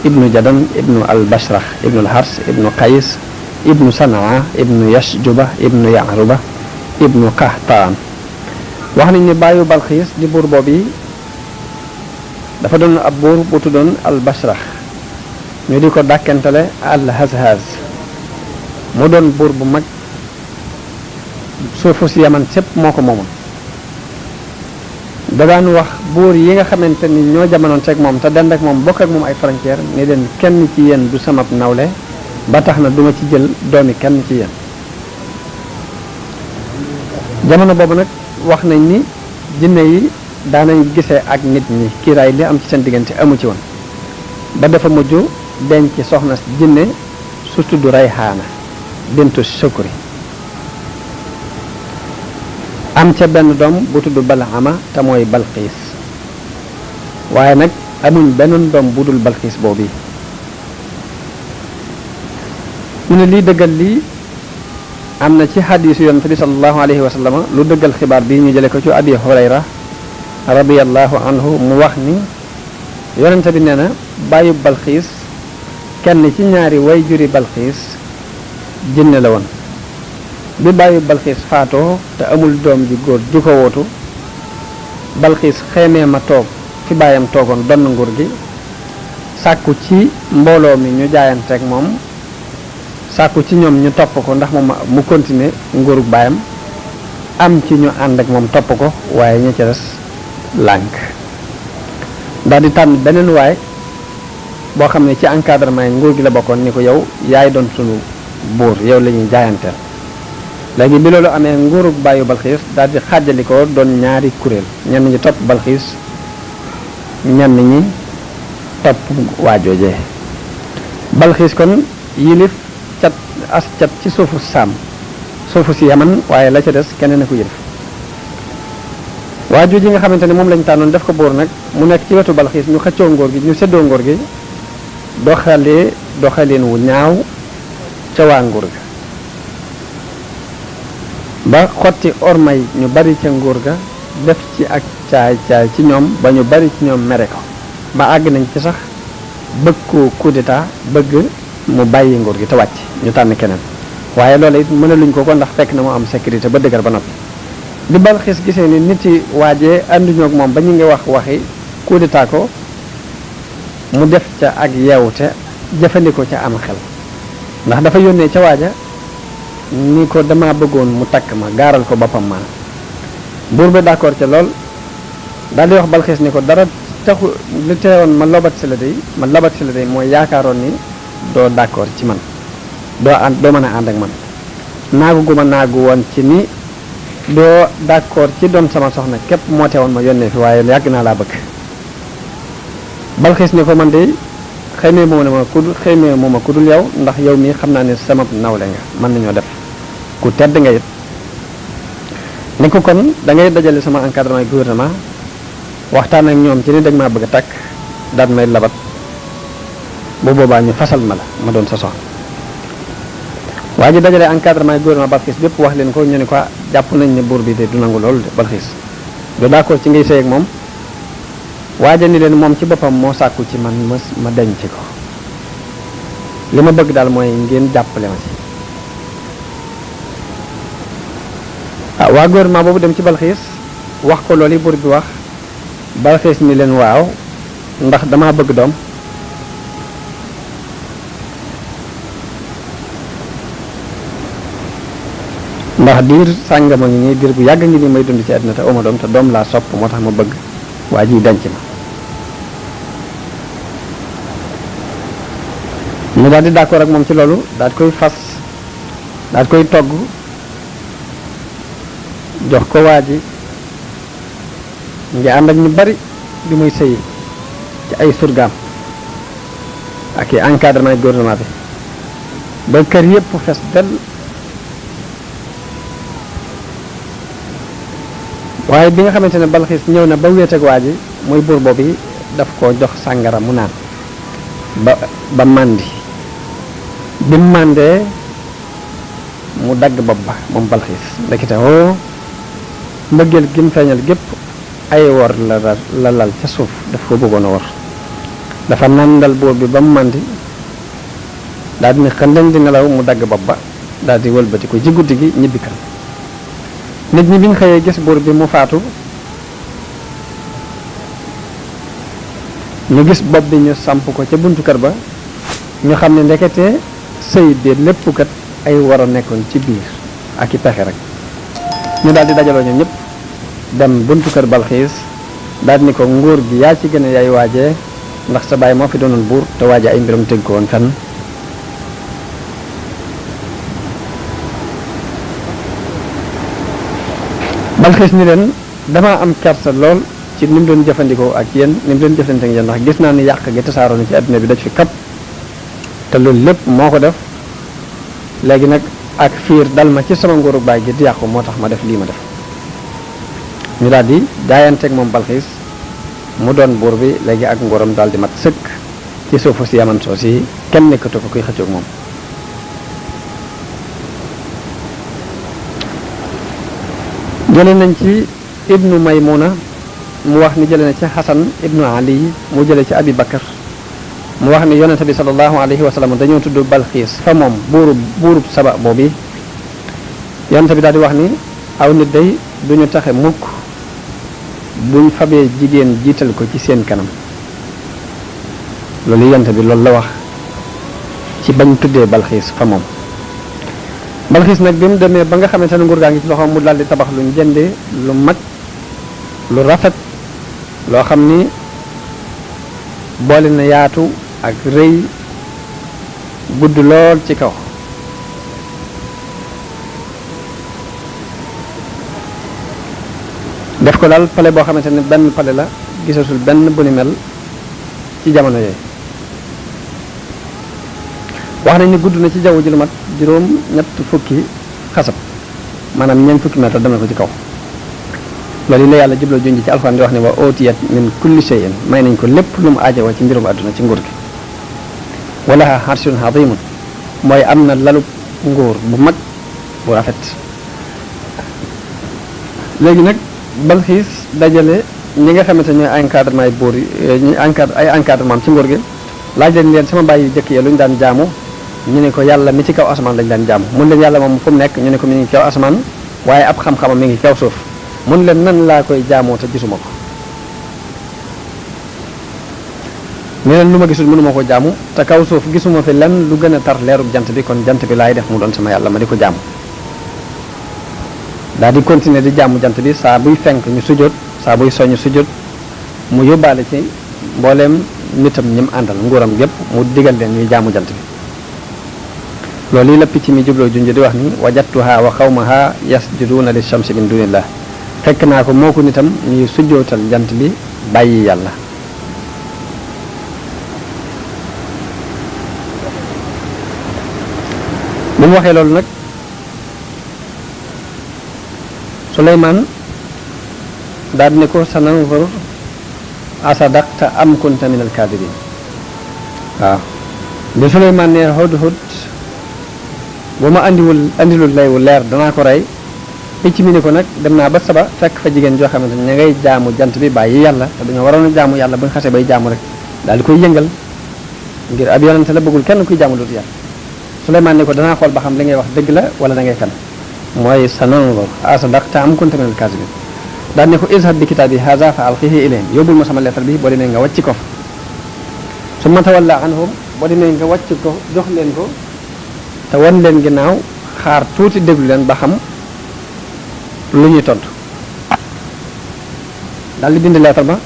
ibnu Jadan ibnu al-Bashrax ibnu al-Hars ibnu Qays ibnu Sanaa ibnu Yashjuba ibnu Ya'ruba ibnu Qahtaan wax nañ ni bàyyu Balxiis di buur boobu dafa doon ab buur bu tuddoon al Bashrah ñu di ko dàkkentale al Hazhaz mu doon buur bu mag suufu si Yaman sépp moo ko moomoon da daan wax buur yi nga xamante ni ñoo jamonoon teg moom te dend ak moom bokk ak moom ay frontière ni leen kenn ci yéen du samab nawle ba tax na duma ci jël doomi kenn ci yéen jamono boobu nag wax nañ ni jinne yi daanañ gisee ak nit ñi kiiraay li am ci seen diggante amu ci woon ba dafa mujj denc soxna jinne su tudd Rayhaana bintu Shukri am ca benn doom bu tudd Bal'ama te mooy Balqiis waaye nag amuñ benn doom bu dul Balqiis boobu mu ne lii dëggal lii am na ci xadiisu yonent bi sallallahu alayhi wa sallam lu dëggal xibaar bi ñu jële ko ci Abi Hurayra radiyallahu anhu mu wax ni yonent bi nee na bàyyi Balqiis kenn ci ñaari way juri Balqiis jinne la woon bi bàyyi Balqiis faatoo te amul doom ji góor ju ko wootu Balqiis xeemee ma toog fi baayam toogoon donn nguur gi sàkku ci mbooloo mi ñu jaayanteeg moom sàkku ci ñoom ñu topp ko ndax moom mu continuer nguurug baayam am ci ñu ànd ak moom topp ko waaye ña ca des lànk daal di tànn beneen waay boo xam ne ci encadrement yi nguur gi la bokkoon ni ko yow yaay doon sunu buur yow la ñuy jaayanteel léegi bi loolu amee nguurug bàyyu Balqiis daal di xàjjali ko doon ñaari kuréel ñenn ñi topp Balqiis ñenn ñi topp waajoojee Balqiis kon yilif cat ci suufu saam suufu si Yaman waaye la ca des keneen a ko yilif waajoo ji nga xamante ne moom lañ tànnoon def ko buur nag mu nekk ci wetu Balqiis ñu xëccoo ngóor gi ñu séddoo ngóor gi doxaleen wu ñaaw ca waa nguur ga ba xotti ormay ñu bari ca nguur ga def ci ak caay ci ñoom ba ñu bari ci ñoom mere ko ba àgg nañ ci sax bëgg ko coup d'état bëgg mu bàyyi nguur gi te wàcc ñu tànn keneen waaye loolu it mënaluñ ko ndax fekk na mu am sécurité ba dëgër ba noppi bi Balqiis gisee ni nit yi waajee ànduñoo ak moom ba ñu ngi waxi coup d'état ko mu def ca ak yeewute jëfandikoo ca am xel ndax dafa yónnee ca waaja ni ko dama bëggoon mu takk ma gaaral ko boppam ma buur bi d'accord ca lool daal di wax Balqiis ni ko dara taxu li teewoon ma lobat si la day mooy yaakaaroon ni doo d'accord ci man doo mën a ànd ak man naagu gu ma naagu woon ci ni doo d'accord ci doon sama soxna képp moo teewoon ma yónnee fi waaye yàgg naa laa bëgg Balqiis ni ko man de xëymee mooma ku dul yow ndax yow mii xam naa ne sama nawle nga mën nañoo def ku tedd nga it ni ko kon da ngay dajale sama encadrement gouvernement waxtaan ak ñoom ci ni dag maa bëgg a takk daal may labat bu boobaa ñu fasal ma doon sa soxna waa ji dajale encadrement gouvernement Balqiis bépp wax leen ko ñu ne ko jàpp nañ ne buur bi de du nangu loolu de Balqiis du d'accord ci ngay sëy ak moom waaja ni leen moom ci boppam moo sàkku ci man ma denc ko li ma bëgg daal mooy ngeen jàppale ma ci waa gouvernement boobu dem ci Balqiis wax ko loolu yi buur bi wax Balqiis ni leen waaw ndax dama bëgg doom ndax diir sàngama ngi nii diir bu yàgg ngi nii may dund ci àddina te oma doom te doom laa sopp moo tax ma bëgg waa ji denc ma ñu daal di d'accord ak moom ci loolu daal di koy fas daal di koy togg jox ko waa ji ngi ànd ak ñu bari bi muy sëyi ci ay surgaam ak i encadrement gouvernement bi ba kër yépp fes del waaye bi nga xamante ne Balqiis ñëw na ba wéet ak waa ji muy buur boobu yi daf ko jox sàngara mu naan ba màndi bi mu màndee mu dagg bopp ba moom Balqiis ndekete mbëggeel gi mu feeñal gépp ay wor la lal ca suuf daf ko bëggoon a wor dafa nàndal buur bi ba mu màndi daal di ne xëndañ di nelaw mu dagg bopp ba daal di wëlbati ko ci guddi gi ñibbi kan nit ñi biñ xëyee gis buur bi mu faatu ñu gis bopp bi ñu samp ko ca buntu kër ba ñu xam ne ndekete sëy bi lépp kat ay war a nekkoon ci biir ak i pexe rek ñu daal di dajaloo ñoom ñëpp dem buntu kër Balxiis daal di ni ko nguur gi yaa ci gën a yaay waajee ndax sa baay moo fi doonoon buur te waaje ay mbiram tëgg ko woon fenn Balxiis ni leen damaa am kersa lool ci ni mu doon jëfandikoo ak yéen ni mu doon jëfandikoo ak yéen ndax gis naa ni yàq gi tasaaroo na ci àdduna bi daj fi kap te loolu lépp moo ko def léegi nag ak fiir dal ma ci sama nguuru baay gi di yàqu moo tax ma def lii ma def ñu daal di jaayanteeg moom Balxiis mu doon buur bi léegi ak nguuram daal di mat sëkk ci suufu si Yaman soo si kenn nekkatu ko kuy xëccoog moom jële nañ ci ibnu Maymuna mu wax ni jële na ci Xasan ibnu Ali mu jële ci Abi Bakar mu wax ni yonente bi sallallahu alayhi wa sallam dañoo tudd Balxiis fa moom buurub Saba boobu yonente bi daal di wax ni aw nit day duñu taxe mukk buñ fabee jigéen jiital ko ci seen kanam loolu yonente bi loolu la wax ci bañ tuddee Balxiis fa moom Balxiis nag bi mu demee ba nga xamante ne nguur gaa ngi ci loxoom mu daal di tabax luñ jëndee lu mag lu rafet loo xam ni boole na yaatu ak rëy gudd lool ci kaw def ko daal pale boo xamante ne benn pale la gisatul benn bu ni mel ci jamono yooyu wax nañ ni gudd na ci jaww ji lu mat juróom ñett fukki xasab maanaam ñeent fukki mètre dem na ko ci kaw loolu yi la yàlla jubloo junj ci alxuraan di wax ne wa ootiyat min kulli shay'in may nañ ko lépp lu mu aajowoo ci mbirum àdduna ci nguur gi walaha arshun azimun mooy am na lalub nguur bu mag bu rafet léegi nag Balxiis dajale ñi nga xamante ñooy encadrement ay buur yi ñu ay encadrement ci nguur gi laaj leen sama bàyyi jëkk yi lu ñu daan jaamu ñu ne ko yàlla mi ci kaw asamaan lañu daan jaamu mun leen yàlla moom fu mu nekk ñu ne ko mi ngi kaw asamaan waaye ab xam-xamam mi ngi kaw suuf mun leen nan laa koy jaamoo te gisuma ko ne leen lu ma gisul mënuma ko jaamu te kaw suuf gisuma fi lenn lu gën a tar leerub jant bi kon jant bi laay def mu doon sama yàlla ma di ko jaamu daal di continuer di jaamu jant bi saa buy fenk ñu sujjóot saa buy soñu sujjóot mu yóbbaale ci mbooleem nitam ñim àndal nguuram gépp mu digal leen ñuy jaamu jant bi loolu yi la picc mi jubloo junj di wax ni wajadtuha wa qawmaha yasjuduuna li shamsi min dunillah fekk naa ko moo ko nitam ñuy sujjootal jant bi bàyyi yàlla bu mu waxee loolu nag Suleymaan daal di ne ko sananzur asadaqta am kunta min alkaadibin waaw bi Suleymaan ne Hudhud bu ma andilul lay wu leer danaa ko rey picc mi ne ko nag dem naa ba Saba fekk fa jigéen joo xamante ne ña ngay jaamu jant bi bàyyi yàlla te dañoo waroon a jaamu yàlla bu ñu xasee bay jaamu rek daal di koy yëngal ngir ab yonente la bëggul kenn kuy jaamu dootu yàlla Suleymaan ne ko danaa xool ba xam li ngay wax dëgg la wala da ngay fen mooy sananzur asadaqta am kunta min al-kaazibin daal ne ko izhab bi kitaabi haza fa alqihi ilayhim yóbbul ma sama lettre bi boo demee nga wàcc ko fa summa tawalla anhum boo demee nga wàcc ko jox leen ko te wan leen ginnaaw xaar tuuti déglu leen ba xam lu ñuy tontu daal di bind lettre ba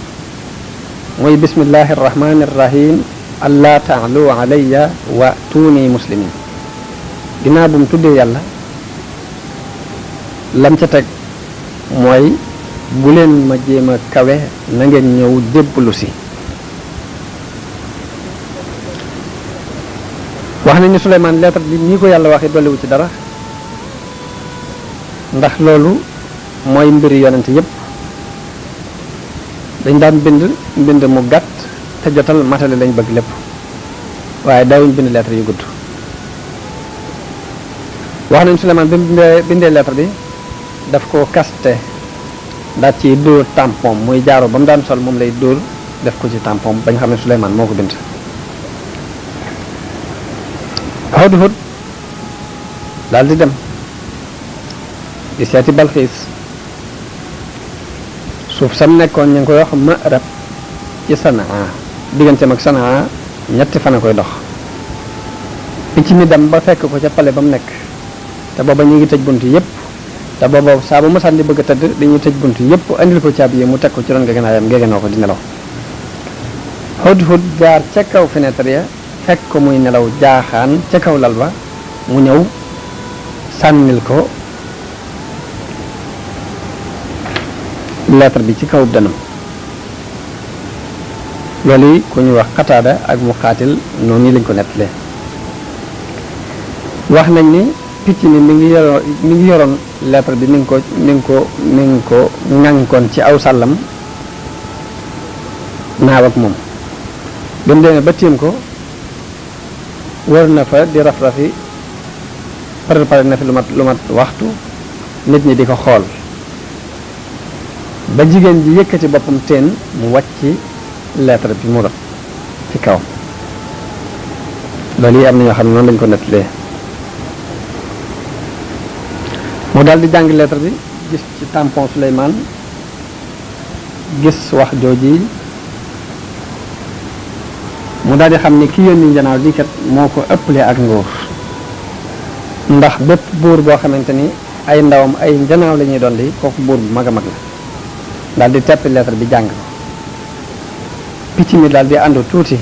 mooy bismillahi arrahmani arrahim allah taalu alayya wa tuuni muslimin ginnaaw bu mu tuddee yàlla lam ca teg mooy bu leen ma jéem a kawe na ngeen ñëw jébbalu si wax nañ ni Suleymaan lettre bi nii ko yàlla waxee dolliwu ci dara ndax loolu mooy mbiri yonente yépp dañ daan mbind mu gàtt te jotal matale lañ bëgg lépp waaye daawuñ bind lettre yu gudd wax nañ Suleymaan bi mu bindee lettre bi daf ko kaste daat ci dóor tampon muy jaaro ba mu daan sol moom lay dóor def ko ci tampon ba nga xam ne Suleymaan moo ko bind Hudhud daal di dem di seeti Balxiis suuf sam nekkoon ñu ngi koy wax Ma'rab ci Sanaa digganteem ak Sanaa ñetti fan a koy dox picc mi dem ba fekk ko ca pale ba mu nekk te booba ñu ngi tëj bunt yépp te booba saa bu masaan di bëgg a tëdd dañuy tëj bunt yépp andil ko caabi yi mu teg ko ci ron ngegenaayam ngegenoo ko di nelaw Hudhud jaar ca kaw fenêtre ya fekk ko muy nelaw jaaxaan ca kaw lal ba mu ñëw sànnil ko lettre bi ci kaw danam loolu yi ku ñu wax Qataada ak Muqaatil noonu nii lañ ko nettalee wax nañ ni picc mi ngi yoroon lettre bi mi ngi ko ŋànkoon ci aw sàllam naaw ak moom ba mu demee ba tiim ko wër na fa di raf-rafi pare na fi lu mat waxtu nit ñi di ko xool ba jigéen ji yëkkati boppam teen mu wàcc lettre bi mu rot ci kaw loolu yi am na ñoo xam ne noonu lañ ko nettalee mu daal di jàng lettre bi gis ci tampon Souleymane gis wax jooji mu daal di xam ni ki yónni njanaaw di kat moo ko ëppalee ak nguur ndax bépp buur boo xamante ni ay ndawam ay njanaaw la ñuy doon di kooku buur bu mag a mag la daal di teppi lettre bi jàng picc mi daal di àndu tuuti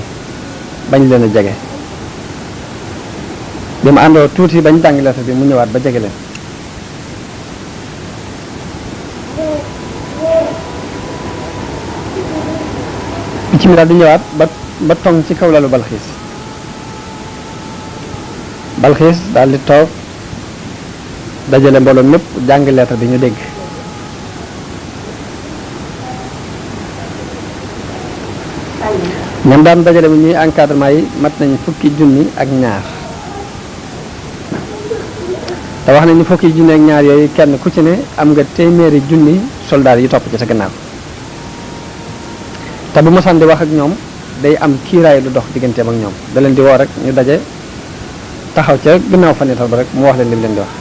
bañ leen a jege bi mu àndoo tuuti bañ jàng lettre bi mu ñëwaat ba jege leen picc mi daal di ñëwaat ba tong ci kaw lalu Balxiis daal di toog dajale mbooloo mépp jàng lettre bi ñu dégg ñoom daan dajale bi ñuy encadrement yi mat nañ fukki junni ak ñaar te wax nañ ni fukki junni ak ñaar yooyu kenn ku ci ne am nga téeméeri junni soldaar yi topp ci sa gannaaw te bu mosaan di wax ak ñoom day am kiiraay lu dox digganteem ak ñoom da leen di woo rek ñu daje taxaw ca ginnaaw fenêtre ba rek mu wax leen li mu leen di wax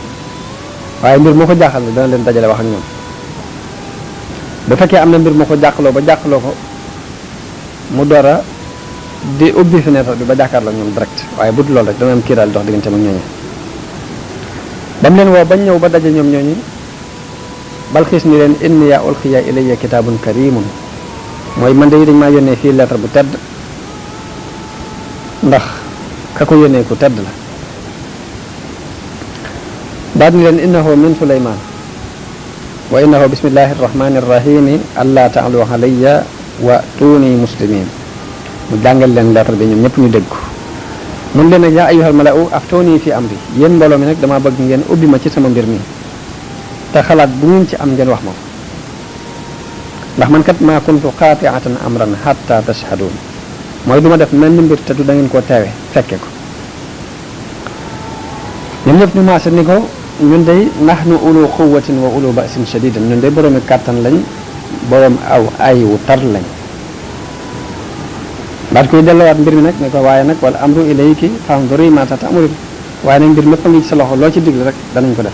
waaye mbir moo ko jaaxal dana leen dajale wax ak ñoom bu fekkee am na mbir moo ko jàqaloo ko mu door a di ubbi fenêtre bi ba jàkkaarloo ak ñoom direct waaye bu dul loolu rek dana am kiiraay lu dox digganteem ak ñooñu ba mu leen woo bañ ñëw ba daje ñoom ñooñu Balxiis ni leen inni yaa ulqiya ilayya kitaabun karimun mooy man de dañ maa yónnee fii lettre bu tedd ndax ka ko yónnee ku tedd la daal ni leen innahu min Suleymaan wa innahu bismillahi arrahmani arrahimi alla ta'alu alayya wa tuuni muslimin mu jàngal leen lettre bi ñoom ñëpp ñu dégg ko mun leen nag yaa ayyuhal mala'u aftooni fi amri yéen mbooloo mi nag damaa bëgg ngeen ubbi ma ci sama mbir mi te xalaat bu ngeen ci am ngeen wax ma ko ndax man kat maa kuntu qaati'atan amran hatta tashhadun mooy du ma def mel ni mbir te du da ngeen koo teewe fekke ko ñoom ñëpp ñu maase ni ko ñun day nahnu ulu quwwatin wa ulu ba'sin shadidin ñun day boroomi kàttan lañ boroom aw ay wu tar lañ daal koy delloowaat mbir mi nag ne ko waaye nag wala amru ilayki fanzuri ma ta'muri waaye nag mbir lépp a ngi ci sa loxo loo ci digle rek danañ ko def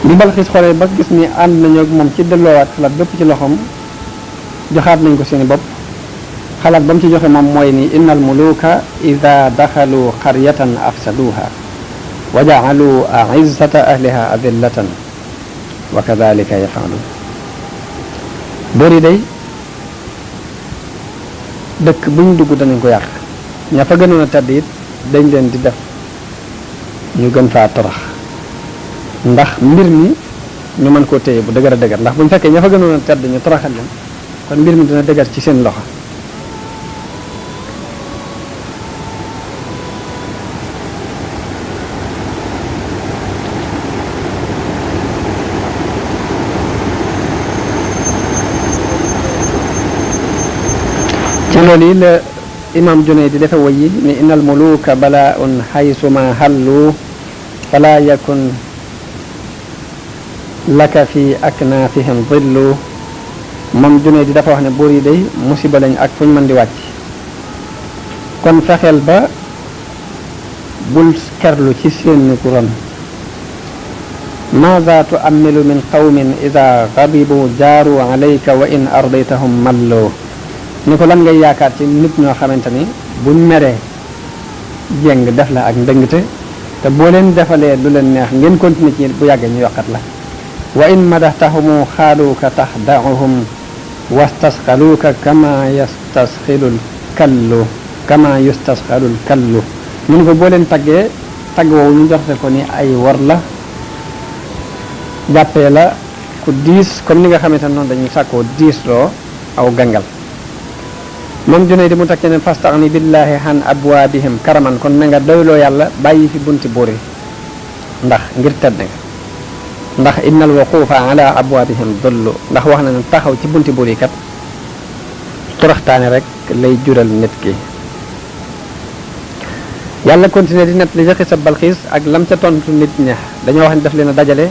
bi Balxiis xoolee ba gis ni ànd nañu ak moom ci delloowaat xalaat bépp ci loxoom joxaat nañ ko seeni bopp xalaat ba mu ci joxe moom mooy ni innal muluka ida daxalu qaryatan afsaduha wa ja'alu a'izzata ahliha adillatan wa kadhalika yaf'alun boor yi day dëkk bu ñu dugg danañ ko yàq ña fa gënoon a tedd it dañ leen di def ñu gën faa torox ndax mbir mi ñu mën koo téye bu dëgër a dëgër ndax bu ñu fekkee ña fa gënoon a tedd ñu toroxal leen kon mbir mi dina dëgër ci seen loxo ci loolu yi la imam Junayd di defe way yi ni innal muluka bala'un haysuma hallu fala yakun laka fi aknafihim dhillu moom Junayd di dafa wax ne buur yi day musiba lañ ak fuñ mën di wàcc kon fexeel ba bul kerlu ci seen ku ron maada tuamilu min qawmin ida gadibu jaaru alayka wa in ardaytahum malloo ni ko lan ngay yaakaar ci nit ñoo xamante ni buñ meree jéng def la ak ndëngte te boo leen defalee lu leen neex ngeen continuer ci bu yàggee ñu yokkat la wa in madaxtahumu xaaluuka taxdauhum wastasxaluuka kama yastasxilul kallu ñu ko boo leen taggee tagg woowu ñu joxe ko ni ay war la jàppee la ku diis comme ni nga xamante ne noonu dañuy sàkkoo diis loo aw gangal moom junay di mu takkee ne fastaxni billahi han abwaabihim karaman kon na nga doyloo yàlla bàyyi fi bunti buur yi ndax ngir tedd nga ndax innal wuqufa ala abwaabihim dollu ndax wax na ne taxaw ci bunti buur yi kat toroxtaane rek lay jural nit ki yàlla continué di net li ca xisa Balxiis ak lam ca tontu nit ña dañoo wax ne daf leen a dajale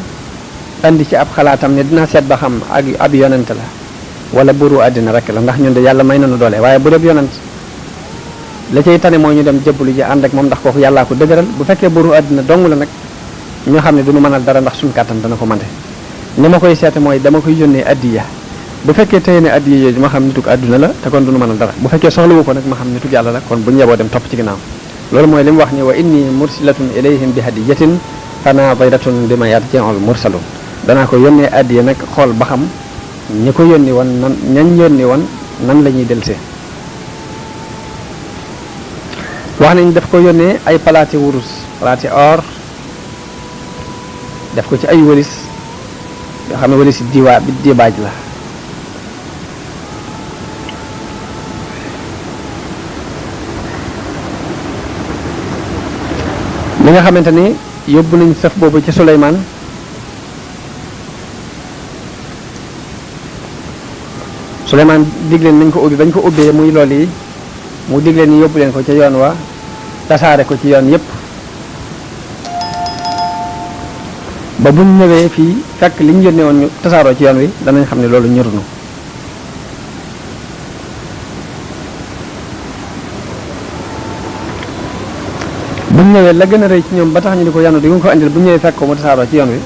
andi ci ab xalaatam ne dina seet ba xam ak ab yonent la wala buru àddina rek la ndax ñun de yàlla may nañu doole waaye bu dee yonent la cay tane mooy ñu dem jëbbalu ji ànd ak moom ndax kooku yàllaa ko dëgëral bu fekkee buru àddina dong la nag ñoo xam ne duñu mënal dara ndax suñu kàttan dana ko mante ni ma koy seete mooy dama koy yónnee addiya bu fekkee tey ne addiya yooyu ma xam nitug àdduna la te kon duñu mënal dara bu fekkee soxlawu ko nag ma xam nitug yàlla la kon bu ñu yeboo dem topp ci ginnaaw loolu mooy li mu wax ni wa inni mursilatun ilayhim bi hadiyatin fanadiratun bima yarji'ul mursalun danaa ko yónnee addiya nag xool ba xam ñi ko yónni woon nan ñañ yónni woon nan la ñuy delsee wax nañ daf ko yónnee ay palaati wurus palaati or def ko ci ay wëlis yoo xam ne wëlis dibaaj la li nga xamante ni yóbbu nañ sëf boobu ci Suleymaan Suleymaan digleen nañ ko ubbi bañ ko ubbee muy lool yi mu digleen ni yóbbu leen ko ca yoon wa tasaare ko ci yoon yépp ba buñ ñëwee fii fekk li ñu yónnee woon ñu tasaaroo ci yoon wi danañ xam ne loolu ñorunu buñ ñëwee la gën a rëy ci ñoom ba tax ñu di ko yanu di nga ko andil bu ñëwee fekk ko mu tasaaroo ci yoon wi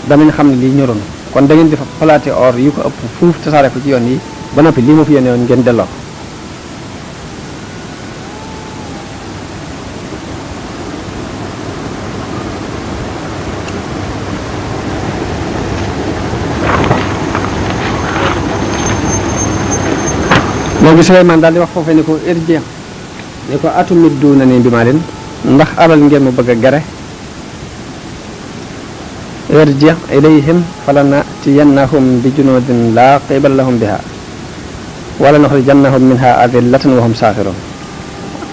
danañ xam ne lii ñorunu kon da ngeen di fa palaati or yu ko ëpp fuuf tasaare ko ci yoon yi ba noppi lii ma fi yónnee woon ngeen delloo léegi Suleymaan daal di wax foofee ni ko irji ni ko atumidduuna ni bi maa leen ndax alal ngeen mu bëgg a gere irji ilayhim falanatiyannahum bi junudin laa qibala lahum biha wala nuxrijannahum minha adillatan wa hum saaxiroon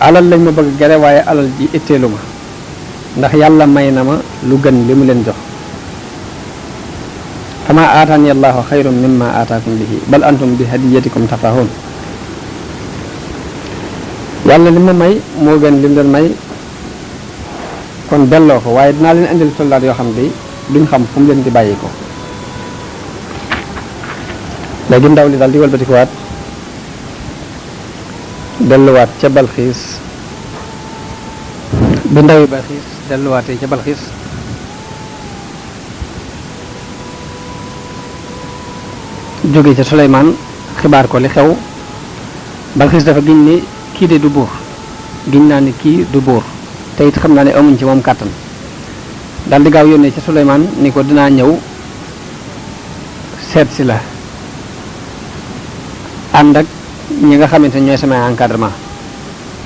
alal lañ ma bëgg a gere waaye alal ji itteelu ma ndax yàlla may na ma lu gën li mu leen jox fama aataani allahu xayrun mimma aataakum bihi bal antum bi hadiyatikum tafrahun yàlla li ma may moo gën li mu leen may kon delloo ko waaye dinaa leen indil soldaat yoo xam ne duñ xam fu mu leen di bàyyi ko léegi ndaw li daal di walbatikuwaat delluwaat ca Balxiis bi ndawi Balxiis delluwaatee ca Balxiis jóge ca Suleymaan xibaar ko li xew Balxiis dafa giñ ni kii de du buur giñ naa ni kii du buur te it xam naa ne amuñ ci moom kàttan daal di gaaw yónnee ci Suleymaan ni ko dinaa ñëw seet si la ànd ak ñi nga xamante ne ñooy samay encadrement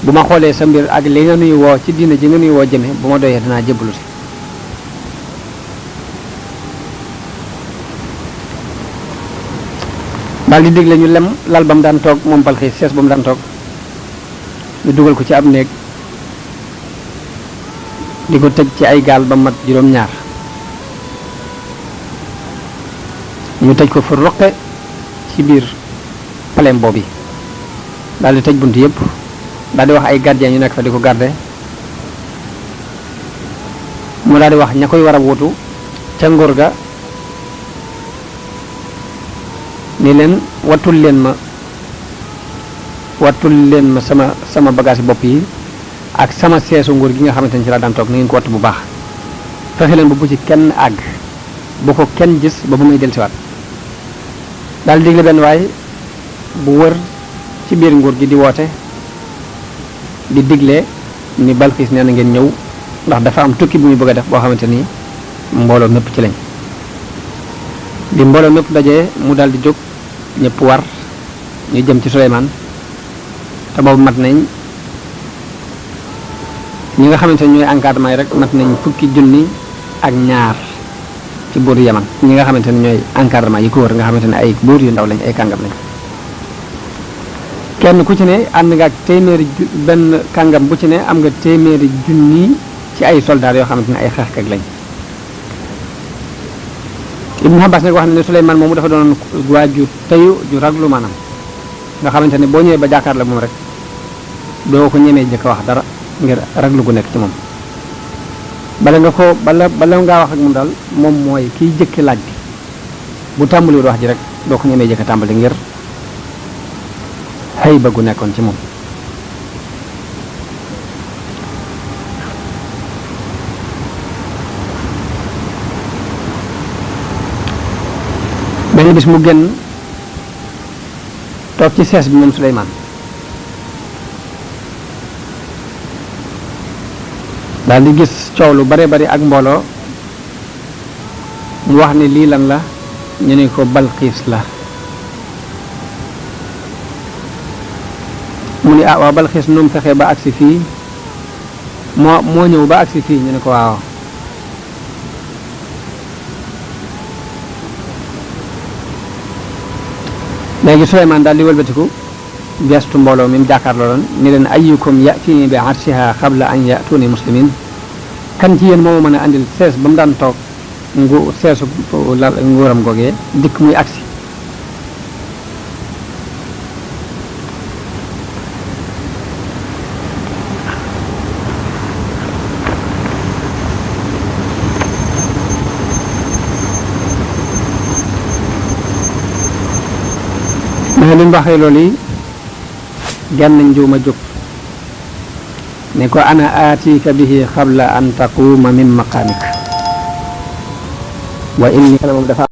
bu ma xoolee sa mbir ak li nga nuy woo ci diina ji nga nuy woo jëme bu ma doyee dinaa jébbalu si daal di digle ñu lem lal ba mu daan toog moom Balxiis sees ba mu daan toog ñu dugal ko ci ab néeg di ko tëj ci ay gaal ba mat juróom-ñaar ñu tëj ko fa roqe ci biir palem boobu daal di tëj bunt yëpp daal di wax ay gardien ñu nekk fa di ko garde mu daal di wax ña koy war a wutu ca nguur ga ni leen wattul leen ma sama bagage bopp yi ak sama seesu nguur gi nga xamante ni ci laa daan toog na ngeen ko wattu bu baax fexe leen ba bu ci kenn àgg bu ko kenn gis ba bu muy dellusiwaat daal di digle benn waay bu wër ci biir nguur gi di woote di digle ni Balxiis nee na ngeen ñëw ndax dafa am tukki bu muy bëgg a def boo xamante ni mbooloo mépp ci lañ di mbooloo mépp dajee mu daal di jóg ñëpp war ñu jëm ci Suleymaan te boobu mat nañ ñi nga xamante ni ñooy encadrement yi rek mat nañ 10,000 ak ñaar ci buur Yaman ñi nga xamante ni ñooy encadrement yi ko wër nga xamante ne ay buur yu ndaw lañ ay kàngam lañ kenn ku ci ne ànd nga ak téeméeri benn kàngam bu ci ne am nga téeméeri junni ci ay soldats yoo xamante ne ay xeexkat lañ Ibn Abbas nag wax na ne Suleymaan moomu dafa doon waa ju teyu ju raglu maanaam nga xamante ne boo ñëwee ba jàkkaar la moom rek doo ko ñemee jëkk wax dara ngir raglu gu nekk ci moom bala ngaa wax ak moom daal moom mooy kiy jëkki laaj bi bu tàmbaliwul wax ji rek doo ko ñemee jëkk tàmbali ngir xëy ba gu nekkoon ci moom benn bis mu génn toog ci sees bi moom Suleymaan daal di gis coow lu bare bari ak mbooloo mu wax ni lii lan la ñu ne ko Balxiis la mu ni waaw Balxiis nu mu fexee ba agsi fii moo ñëw ba agsi fii ñu ne ko waaw léegi Suleymaan daal di wëlbatiku gestu mbooloo mi mu jàkkaarloo doon ni leen ayyukum ya'tini bi arshiha qabla an ya'tuni muslimin kan ci yéen moo mën a andil sees ba mu daan toog seesu nguuram googee dikk muy agsi mais li mu waxee loolu yi genn njuuma jóg ne ko ana aatika bihi qabla an taquuma min maqaamik wa inni moom dafa